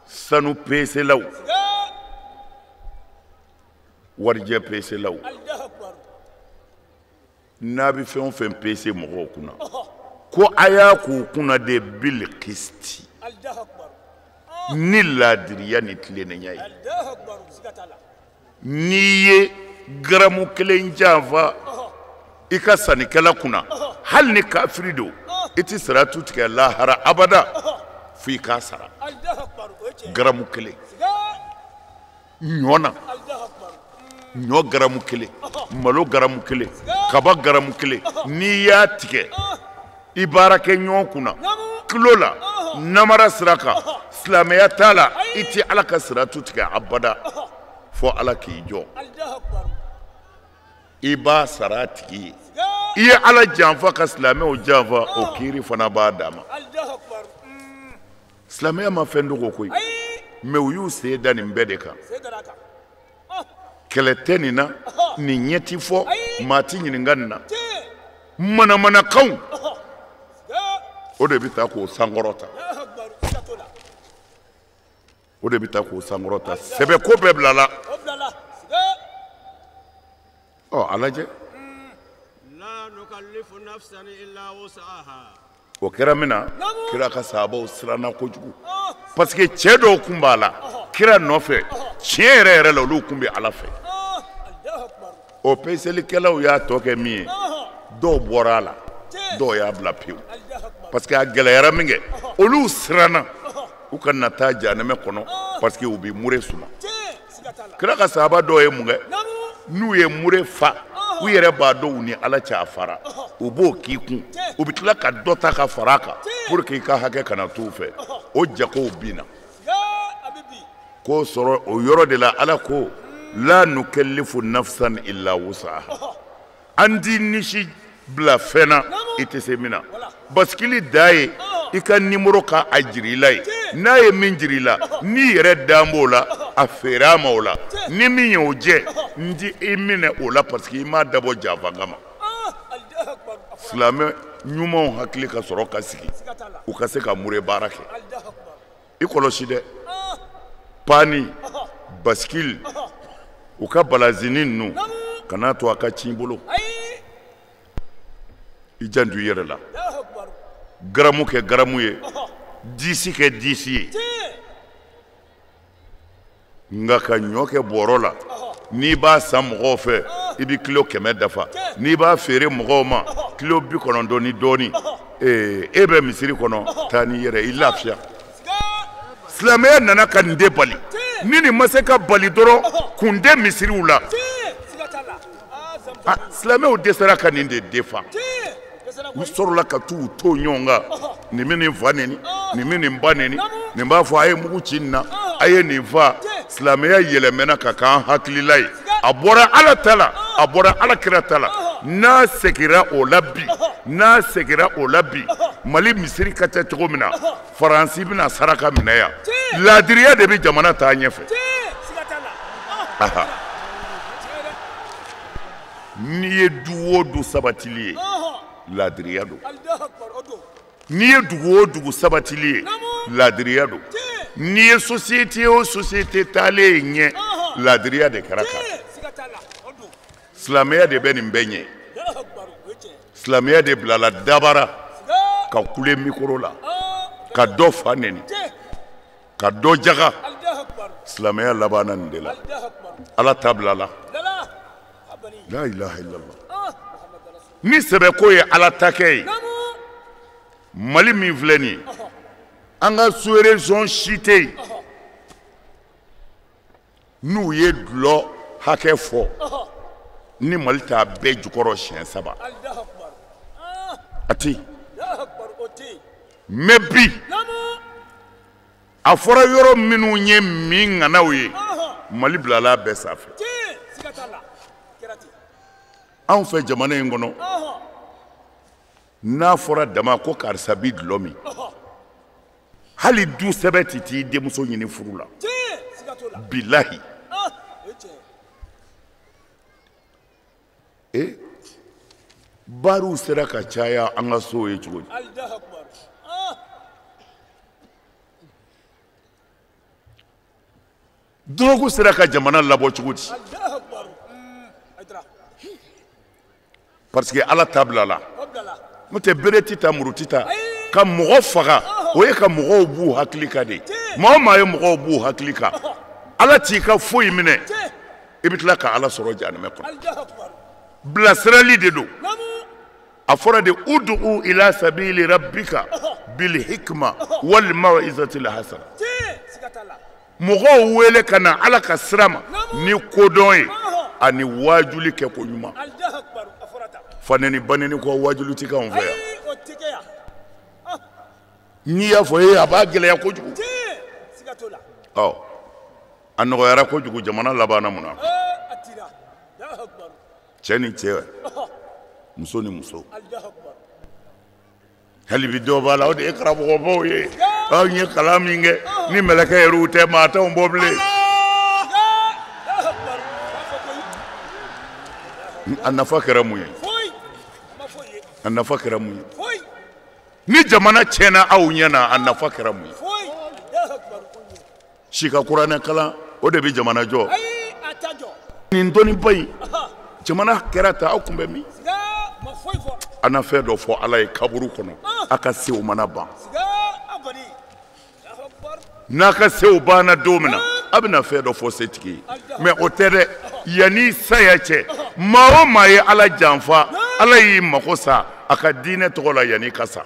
sanu peselaw, warijɛ peselaw, n'a bɛ fɛn o fɛn pese mɔgɔw kunna, ko a y'a k'u kunna de bil qisti, ni laadiriya ni tilennenya ye. N'i ye garamu kelen janfa i ka sannikɛla kunna, hali ni kafiri don, i ti siratu tigɛ lahara abada fo i k'a sara. Garamu kelen ɲɔ na, ɲɔ garamu kelen, malo garamu kelen, kaba garamu kelen, n'i y'a tigɛ i baarakɛ ɲɔgɔn kunna kilo la, namara sira kan, silamɛya t'a la, i ti ala ka siratu tigɛ abada fo ala k'i jɔ. I b'a sara a tigi ye. I ye ala janfa ka silamɛw janfa, o kiiri fana b'a dama. Silamɛya ma fɛn dogo koyi. Mais u y'u sen da nin bɛɛ de kan. Kɛlɛ tɛ nin na, nin ɲɛ ti fɔ, maa ti ɲininka nin na. Manamanakanw o de bɛ taa k'o sankɔrɔta. O de bɛ taa k'o sankɔrɔta. Sɛbɛ ko bɛɛ bilala. Ɔ a lajɛ. O kɛra min na, kira ka sahabaw siranna kojugu. Parce que cɛ dɔw kun b'a la kira nɔfɛ, tiɲɛ yɛrɛ yɛrɛ la olu kun bɛ Ala fɛ. O peselikɛlaw y'a tɔ kɛ min ye, dɔw bɔra a la, dɔw y'a bila pewu. Parce que a gɛlɛyara min kɛ, olu siranna u kana taa jahanamɛ kɔnɔ parce que u bɛ mure suma. Kira ka sahaba dɔw ye mun kɛ? N'u ye mure fa, u yɛrɛ b'a dɔn u ni Ala cɛ a fara, u b'o k'i kun, u bɛ tila ka dɔ ta ka fara a kan pour que i ka hakɛ kana t'u fɛ. O jagow binna. K'o sɔrɔ o yɔrɔ de la Ala ko la nukallifu nafsan illa wusaha. An t'i nisi bila fɛn na i tɛ se min na. Basikili da ye i ka nimoro ka a jira i la ye. N'a ye min jira i la, n'i yɛrɛ dan b'o la, a feere a ma o la. Ni min y'o jɛ, n ti i minɛ o la parce que i m'a dabɔ janfa kama. Silamɛ ɲumanw hakili ka sɔrɔ ka sigi, u ka se ka mure baara kɛ. I kɔlɔsi dɛ, paani, basikili, u ka balazini ninnu, kan'a to a ka ci i bolo. I janto i yɛrɛ la. Garamu kɛ garamu ye, disi kɛ disi ye. Nka ka ɲɔ kɛ bɔrɔ la, n'i b'a san mɔgɔw fɛ, i bɛ kilo 100 dafa. N'i b'a feere mɔgɔw ma, kilo 90 ni dɔɔnin. E bɛ misiri kɔnɔ, taa n'i yɛrɛ, i lafiya. Silamɛya nana ka nin de bali. Ni nin ma se ka bali dɔrɔn, kun tɛ misiriw la. Silamɛw dɛsɛra ka nin de defa. U sɔrɔla ka t'u to ɲɔgɔn kan. Nin bɛ nin fa neni, nin bɛ nin ba neni, nin b'a fɔ a ye mugu ci nin na, a ye nin fa. Silamɛya yɛlɛmɛna ka k'an hakilila ye. A bɔra Ala ta la, a bɔra Ala kira ta la. N'a seginna o la bi, n'a seginna o la bi, Mali misiri ka ca cogo min na, Faransi bɛna saraka minɛ yan. Laadiriya de bɛ jamana taa ɲɛfɛ. N'i ye du o du sabatili ye, laadiriya don. N'i ye dugu o dugu sabatili ye, laadiriya don. N'i ye société o société taalen ɲɛ, laadiriya de kɛra kan. Silamɛya de bɛ nin bɛɛ ɲɛ. Silamɛya de bilala dabara ka kule mikoro la, ka dɔ fa neni, ka dɔ jaga. Silamɛya labanna nin de la. Ala ta bilala. La ilaha illallah. Ni sɛbɛko ye Ala ta kɛ ye, Mali min filɛ nin ye, an ka sous-région si tɛ yen n'u ye dulɔ hakɛ fɔ ni Mali t'a bɛɛ jukɔrɔ siɲɛ 3. A tɛ yen. Mais bi a fɔra yɔrɔ minnu ye min ŋanaw ye, Mali bilala a bɛɛ sanfɛ. Anw fɛ jamana in kɔnɔ, n'a fɔra dama ko karisa bi dulɔ min, hali du sɛbɛ ti t'i denmuso ɲini furu la. Bilahi. Baariw sera ka caya an ka so ye cogo di? Dɔrɔgu sera ka jamana labɔ cogo di? Parce que Ala ta bilala. N'o tɛ bere ti ta, muru ti ta. Ka mɔgɔ faga, o ye ka mɔgɔw b'u hakili kan de. Maa o maa ye mɔgɔw b'u hakili kan, Ala t'i ka foyi minɛ, i bɛ tila ka Ala sɔrɔ jahanamɛ kɔnɔ. Bilasirali de don. A fɔra de udu ila sabili rabbika bil hikma wal mau'izatil hasana. Mɔgɔw wele ka na Ala ka sira ma ni kodɔn ye ani waajuli kɛ ko ɲuman. Faneni baneni kɔ waajuli ti k'anw fɛ yan. N'i y'a fɔ e a b'a gɛlɛya kojugu. Ɔ a nɔgɔyara kojugu, jamana labanna mun na? Cɛ ni cɛ, muso ni muso. Hali bi dɔw b'a la, o de ye karamɔgɔbaw ye. Aw ye kalan min kɛ ni mɛlɛkɛ yɛrɛw tɛ maa t'anw bɔ bilen. A nafa kɛra mun ye? A nafa kɛra mun ye? Ni jamana tiɲɛna aw ɲɛ na, a nafa kɛra mun ye? Si ka kuranɛ kalan, o de bɛ jamana jɔ. Nin dɔnniba in, jamana kɛra tan, aw kun bɛ min? A na fɛn dɔ fɔ Ala ye kaburu kɔnɔ, a ka sew mana ban. N'a ka sew banna don min na, a bɛna fɛn dɔ fɔ setigi ye. Mais o tɛ dɛ, yanni saya cɛ, maa o maa ye Ala janfa, Ala y'i mako sa a ka diinɛ tɔgɔ la yanni ka sa.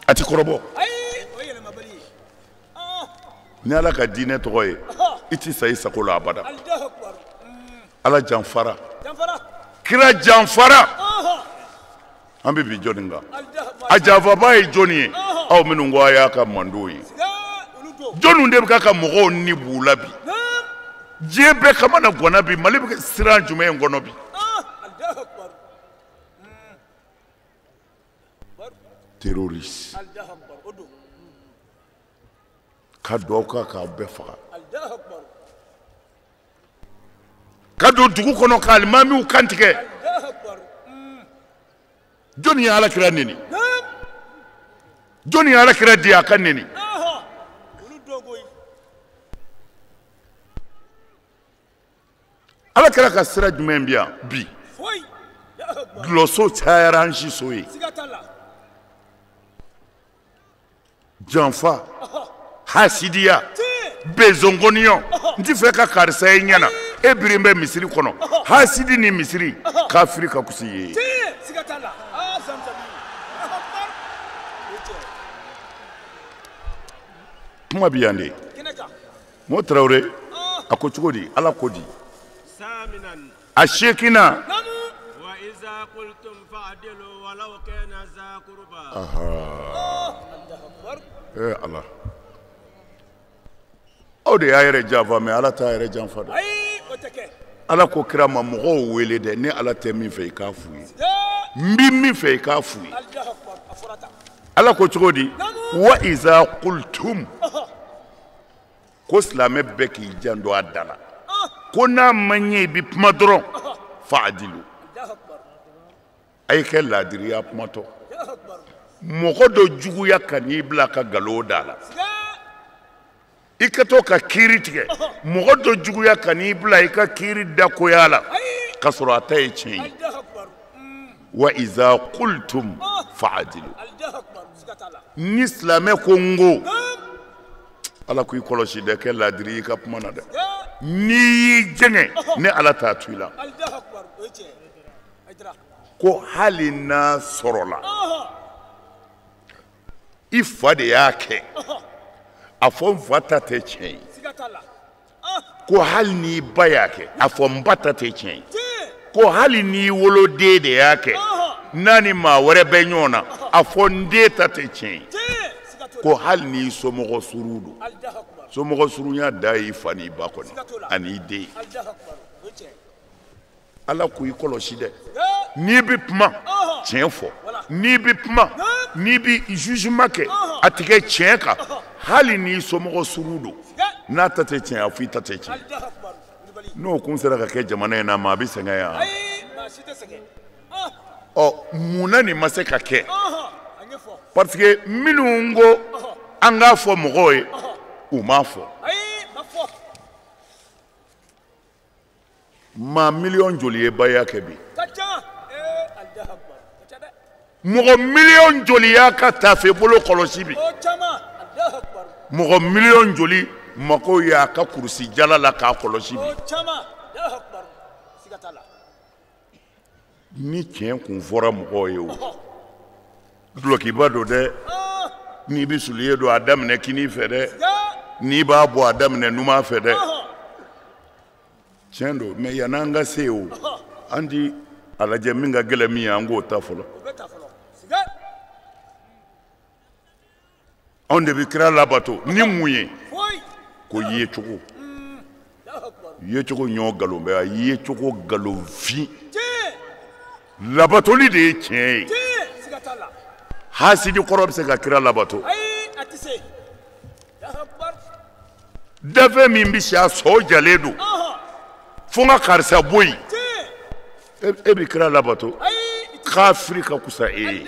A ti kɔrɔbɔ. Ni Ala ka diinɛ tɔgɔ ye, i ti sa i sago la abada. Ala janfara. Kira janfara. An bɛ bi jɔnni kan? A janfaba ye jɔnni ye? Aw minnu ko a y'a ka mandenw ye. Jɔnniw de bɛ ka mɔgɔw ni b'u la bi? Diɲɛ bɛɛ kamana ganna bi, Mali bɛ siran jumɛn kɔnɔ bi? Terroriste. Ka duwawu k'a k'aw bɛɛ faga. Ka don dugu kɔnɔ ka alimamiw kantigɛ. Jɔnni ye Ala kira neni? Jɔnni ye Ala kira di a ka neni? Ala kira ka sira jumɛn bi yan bi? Dulɔso cayara an si so ye. Janfa, hasidiya, bezongɔniyɔ. N ti fɛ ka karisa ye ɲɛna. E birin bɛ misiri kɔnɔ. Hasidi ni misiri, kafiri ka kusi ye. Kuma bi yan de. Mo Tarawele, a ko cogo di? Ala ko di? A seeginna. Ala. Aw de y'a yɛrɛ janfa, mais Ala t'a yɛrɛ janfa dɛ. Ala ko kira ma mɔgɔw wele dɛ, ni Ala tɛ min fɛ i k'a f'u ye. N bɛ min fɛ i k'a f'u ye. Ala ko cogo di? Wa iza qultum. Ko silamɛ bɛɛ k'i janto a da la. Ko n'a ma ɲɛ i bɛ kuma dɔrɔn, fa'adilu. A ye kɛ laadiriya kumatɔ. Mɔgɔ dɔ juguya ka n'i bila ka nkalon da la. I ka to ka kiiri tigɛ. Mɔgɔ dɔ juguya ka n'i bila i ka kiiri dakoya la k'a sɔrɔ a ta ye tiɲɛ ye. Wa iza qultum fa'adilu. Ni silamɛ ko n ko, Ala k'i kɔlɔsi dɛ, kɛ laadiri i ka kuma na dɛ. N'i y'i jɛngɛ, ne Ala t'a to i la. Ko hali n'a sɔrɔla i fa de y'a kɛ, a fɔ n fa ta tɛ tiɲɛ ye. Ko hali n'i ba y'a kɛ, a fɔ n ba ta tɛ tiɲɛ ye. Ko hali n'i woloden de y'a kɛ, n'a ni maa wɛrɛ bɛ ɲɔgɔn na, a fɔ n den ta tɛ tiɲɛ ye. Ko hali n'i somɔgɔ surun don, somɔgɔ surunya da y'i fa n'i ba kɔni ani i den. Ala k'i kɔlɔsi dɛ. N'i bɛ kuma, tiɲɛ fɔ. N'i bɛ kuma, n'i bɛ jugement kɛ, a tɛ kɛ tiɲɛ kan. Hali n'i somɔgɔ surun don, n'a ta tɛ tiɲɛ, a fɔ i ta tɛ tiɲɛ. N'o kun sera ka kɛ jamana in na, maa bɛ sɛgɛn yan. Ɔ mun na nin ma se ka kɛ? Parce que minnu ko an k'a fɔ mɔgɔw ye, u m'a fɔ. Maa miliyɔn joli ye baya kɛ bi? Mɔgɔ miliyɔn joli y'a ka taafe bolo kɔlɔsi bi? Mɔgɔ miliyɔn joli mako y'a ka kurusi jala la k'a kɔlɔsi bi? Ni tiɲɛ kun fɔra mɔgɔw ye o, dulɔkiba don dɛ, n'i bɛ soulier don a daminɛ kinin fɛ dɛ, n'i b'a bɔ a daminɛ numan fɛ dɛ. Tiɲɛ don, mais yann'an ka se o, an ti a lajɛ min ka gɛlɛn min ye, an k'o ta fɔlɔ. Anw de bɛ kira labato ni mun ye? Ko yecogo. Yecogo ɲɔ nkalon bɛ, a yecogo nkalonfin. Labatoli de ye tiɲɛ ye. Hasidi kɔrɔ bɛ se ka kira labato. Dafɛn min bɛ si a sɔ jalen don fo n ka karisa bɔ yen e bɛ kira labato kafiri ka kusa e ye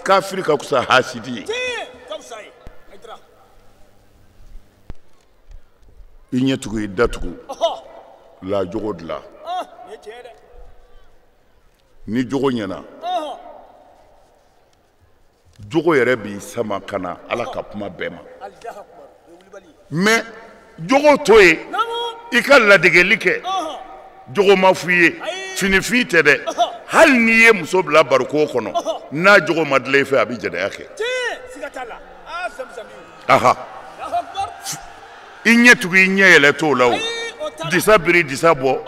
kafiri ka kusa hasidi ye i ɲɛ tugu i da tugu la jogo dilan ni jogo ɲɛna jogo yɛrɛ b'i sama ka na ala ka kuma bɛɛ ma mais jogo to yen i ka ladegeli kɛ jogo ma f'i ye finifin tɛ dɛ hali n'i ye muso bila bariko kɔnɔ n'a jogo ma dilan i fɛ a bɛ jɛnɛya kɛ aha i ɲɛ tugu i ɲɛ yɛlɛ t'o la o disa biri disa bɔ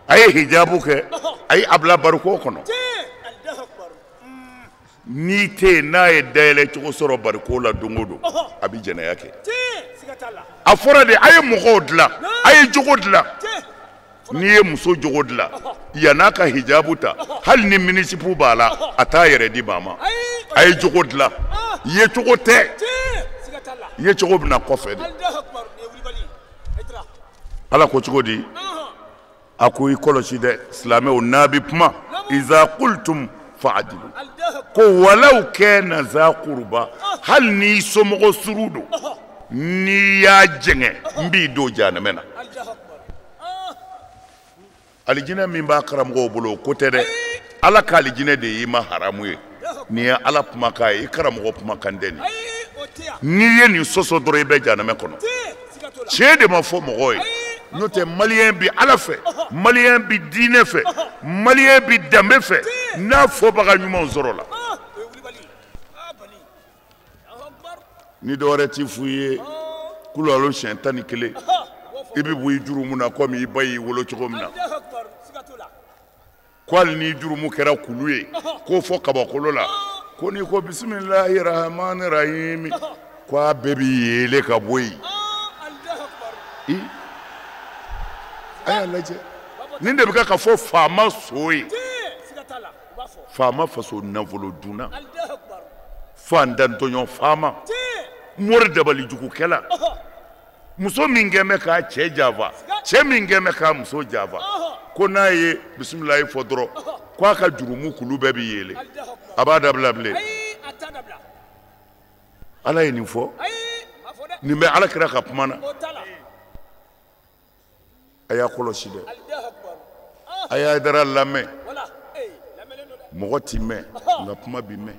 a ye hijabu kɛ a ye a bila bariko kɔnɔ n'i tɛ yen n'a ye dayɛlɛ cogo sɔrɔ bariko la don o don a bɛ jɛnɛya kɛ a fɔra de a ye mɔgɔw dilan a ye jogo dilan n'i ye muso jogo dilan yann'a ka hijabu ta hali ni minisipu b'a la a t'a yɛrɛ di maa ma a ye jogo dilan yecogo tɛ yecogo bɛ na kɔfɛ de ala ko cogo di a ko i kɔlɔsi dɛ silamɛw n'a bɛ kuma iza kultum fa'adilu ko walaw kana za kuruba hali n'i somɔgɔ surun don n'i y'a jɛngɛ n b'i don jahanamɛ na alijinɛ min b'a karamɔgɔw bolo o ko tɛ dɛ ala ka alijinɛ de y'i ma haramu ye nin ye ala kumakan ye i karamɔgɔ kumakan tɛ nin n'i ye nin sɔsɔ dɔrɔn i bɛ jahanamɛ kɔnɔ tiɲɛ de ma fɔ mɔgɔw ye n'o tɛ maliyɛn bi ala fɛ maliyɛn bi diinɛ fɛ maliyɛn bi danbe fɛ n'a fɔbaga ɲumanw sɔrɔ la ni dɔwɛrɛ t'i f'u ye kulalo siɲɛ 11 i bɛ bɔ i jurumu na komi i ba y'i wolo cogo min na ko hali ni jurumu kɛra kulu ye k'o fɔ kabakolo la ko n'i ko bisimilahi rahmani rahimi ko a bɛɛ bɛ yeele ka bɔ yen a y'a lajɛ nin de bɛ kɛ ka fɔ faama so ye faama faso nafolo dunna fantan tɔɲɔ faama mori dabalijugukɛla muso min kɛn bɛ k'a cɛ janfa cɛ min kɛn bɛ k'a muso janfa ko n'a ye bisimilayi fɔ dɔrɔn k'a ka jurumu kulu bɛɛ bɛ yeele a b'a dabila bilen ala ye nin fɔ nin bɛ ala kira ka kuma na a y'a kɔlɔsi dɛ a y'a dara lamɛn mɔgɔ ti mɛn nka kuma bi mɛn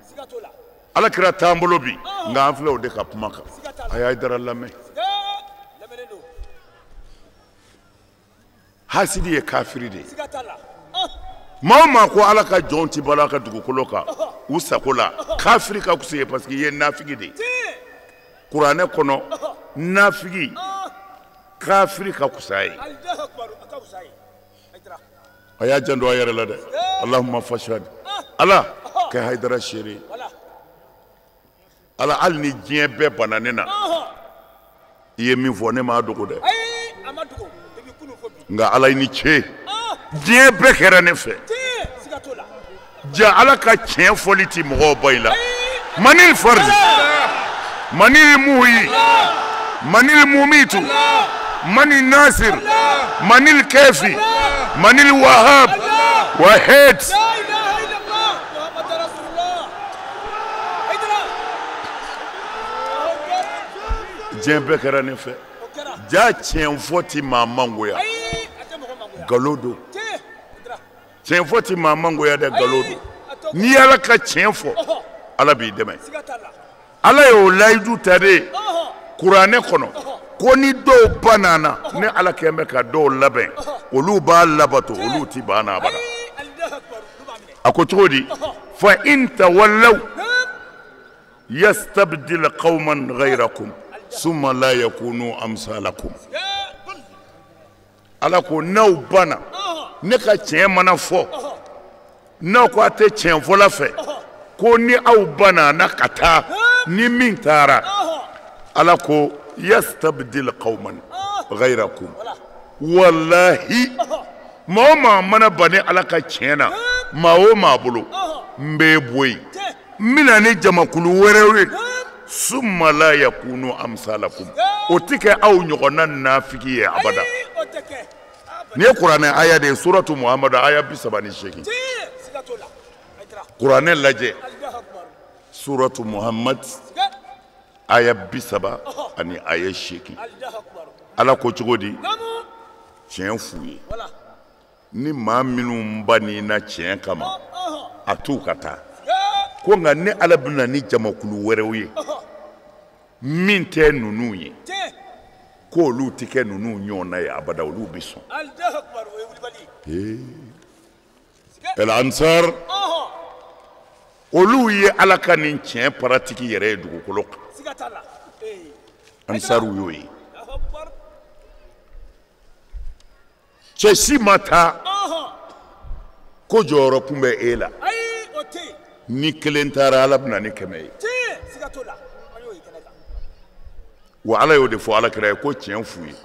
ala kira t'an bolo bi nka an filɛ o de ka kuma kan a y'a dara lamɛn hasidi ye kafiri de ye maa o maa ko ala ka jɔnw ti balo a ka dugukolo kan u sago la kafiri ka kusa ye parce que i ye nafigi de ye kuranɛ kɔnɔ nafigi kafiri ka kusa ye a y'a janto a yɛrɛ la dɛ alahuma fashad ala kɛ hayidara seere ala hali ni diɲɛ bɛɛ banna ne na i ye min fɔ ne m'a dogo dɛ nka ala i ni ce diɲɛ bɛɛ kɛra ne fɛ ja ala ka tiɲɛ fɔli ti mɔgɔw ba i la manil fardi manil muhi manil mumitu manil nasir manil kafi manil wahab wahid diɲɛ bɛɛ kɛra ne fɛ ja tiɲɛ fɔ ti maa mangoya nkalon don tiɲɛ fɔ ti maa mangoya dɛ nkalon don n'i ye ala ka tiɲɛ fɔ ala b'i dɛmɛ ala y'o layidu ta de kuranɛ kɔnɔ ko ni dɔw banna ne ala kɛn bɛ ka dɔw labɛn olu b'a labato olu ti ban na abada a ko cogo di fa in tawallaw yastabdil qauman ghayrakum summa la yakunu amsalakum ala ko n'aw banna ne ka tiɲɛ mana fɔ n'aw ko a tɛ tiɲɛ fɔla fɛ ko ni aw banna na ka taa ni min taara ala ko yastabdil qauman ghayrakum wallahi maa o maa mana ban ne ala ka tiɲɛ na maa o maa bolo n bɛ bɔ yen n bɛna ni jamakulu wɛrɛw ye Summa la yakunu amsalakum. O ti kɛ aw ɲɔgɔnna nafiki ye abada. Nin ye kuranɛ aya de ye, suratu Muhammad aya 38. Kuranɛ lajɛ, suratu Muhammad aya 30 ani aya 8. Ala ko cogo di? Tiɲɛ f'u ye. Ni maa minnu bann'i na tiɲɛ kama, a t'u ka taa. Ko nka ne Ala bɛna ni jamakulu wɛrɛw ye min tɛ ninnu ye, k'olu tɛ kɛ ninnu ɲɔgɔnna ye abada, olu bɛ sɔn. El Ansar, olu ye Ala ka nin tiɲɛ paratiki yɛrɛ ye dugukolo kan. Ansaru y'o ye. Cɛ si ma taa ko jɔyɔrɔ kun bɛ e la. Ni kelen taara Ala bɛna ni 100 ye. Wa Ala y'o de fɔ Ala kira ye ko tiɲɛ f'u ye.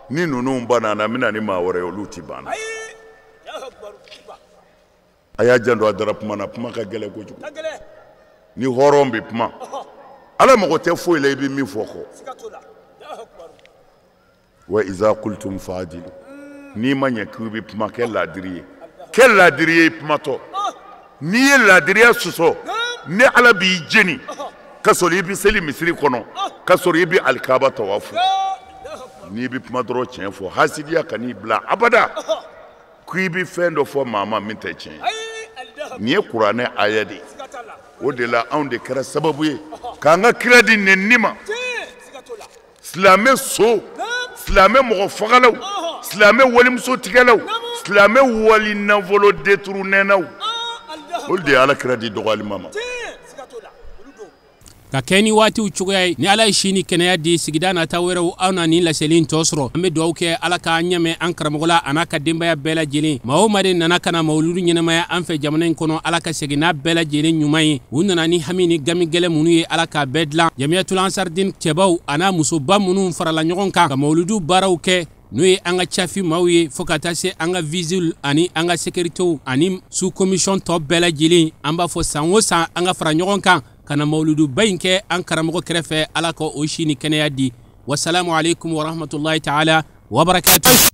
Ni ninnu banna na, n bɛna ni maa wɛrɛ ye, olu ti ban na. A y'a janto a dara kuma na, kuma ka gɛlɛn kojugu. Ni hɔrɔn bɛ kuma, Ala mago tɛ foyi la i bɛ min fɔ kɔ. Wa iza qultum fa'dilu. N'i ma ɲɛ k'i bɛ kuma, kɛ laadiri ye. Kɛ laadiri ye i kumatɔ. N'i ye laadiriya sɔsɔ, ni Ala b'i jeni ka sɔrɔ i bɛ seli misiri kɔnɔ, ka sɔrɔ i bɛ alikaba tawafu. N'i bɛ kuma dɔrɔn tiɲɛ fɔ, hasidiya kan'i bila abada k'i bɛ fɛn dɔ fɔ maa ma min tɛ tiɲɛ ye. Nin ye kuranɛ aya de ye. O de la anw de kɛra sababu ye k'an ka kira di nɛnini ma. Silamɛ so, silamɛ mɔgɔ fagalaw, silamɛ walimuso tigɛlaw, silamɛ wali nafolo détournɛnaw, olu de ye Ala kira di dɔgɔyalima ma. Ka kɛ ni waatiw cogoya ye, ni Ala ye si ni kɛnɛya di, sigida nata wɛrɛw aw na nin laseli in tɔ sɔrɔ. An bɛ dugawu kɛ Ala k'an ɲɛmɛ an karamɔgɔ la a n'a ka denbaya bɛɛ lajɛlen. Maa o maa de nana ka na mawuludu ɲɛnamaya an fɛ jamana in kɔnɔ, Ala ka segin n'a bɛɛ lajɛlen ɲuman ye. U nana ni hami ni gami gɛlɛn minnu ye, Ala k'a bɛɛ dilan. Jamiyatul Ansardine cɛbaw a n'a musoba minnu farala ɲɔgɔn kan ka mawuludu baaraw kɛ, n'o ye an ka cafi maaw ye, fo ka taa se an ka vigile ani an ka sécuritéw ani sous commission tɔ bɛɛ lajɛlen. An b'a fɔ san o san an ka fara ɲɔgɔn kan ka na mawuluduba in kɛ an karamɔgɔ kɛrɛfɛ. Ala ka o si ni kɛnɛya di. Wasalamu alaikum warahmatullahi ta'ala wabarakatuh.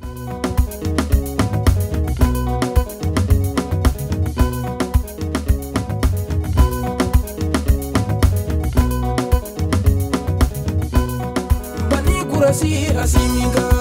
Bani Kurasi Asimika.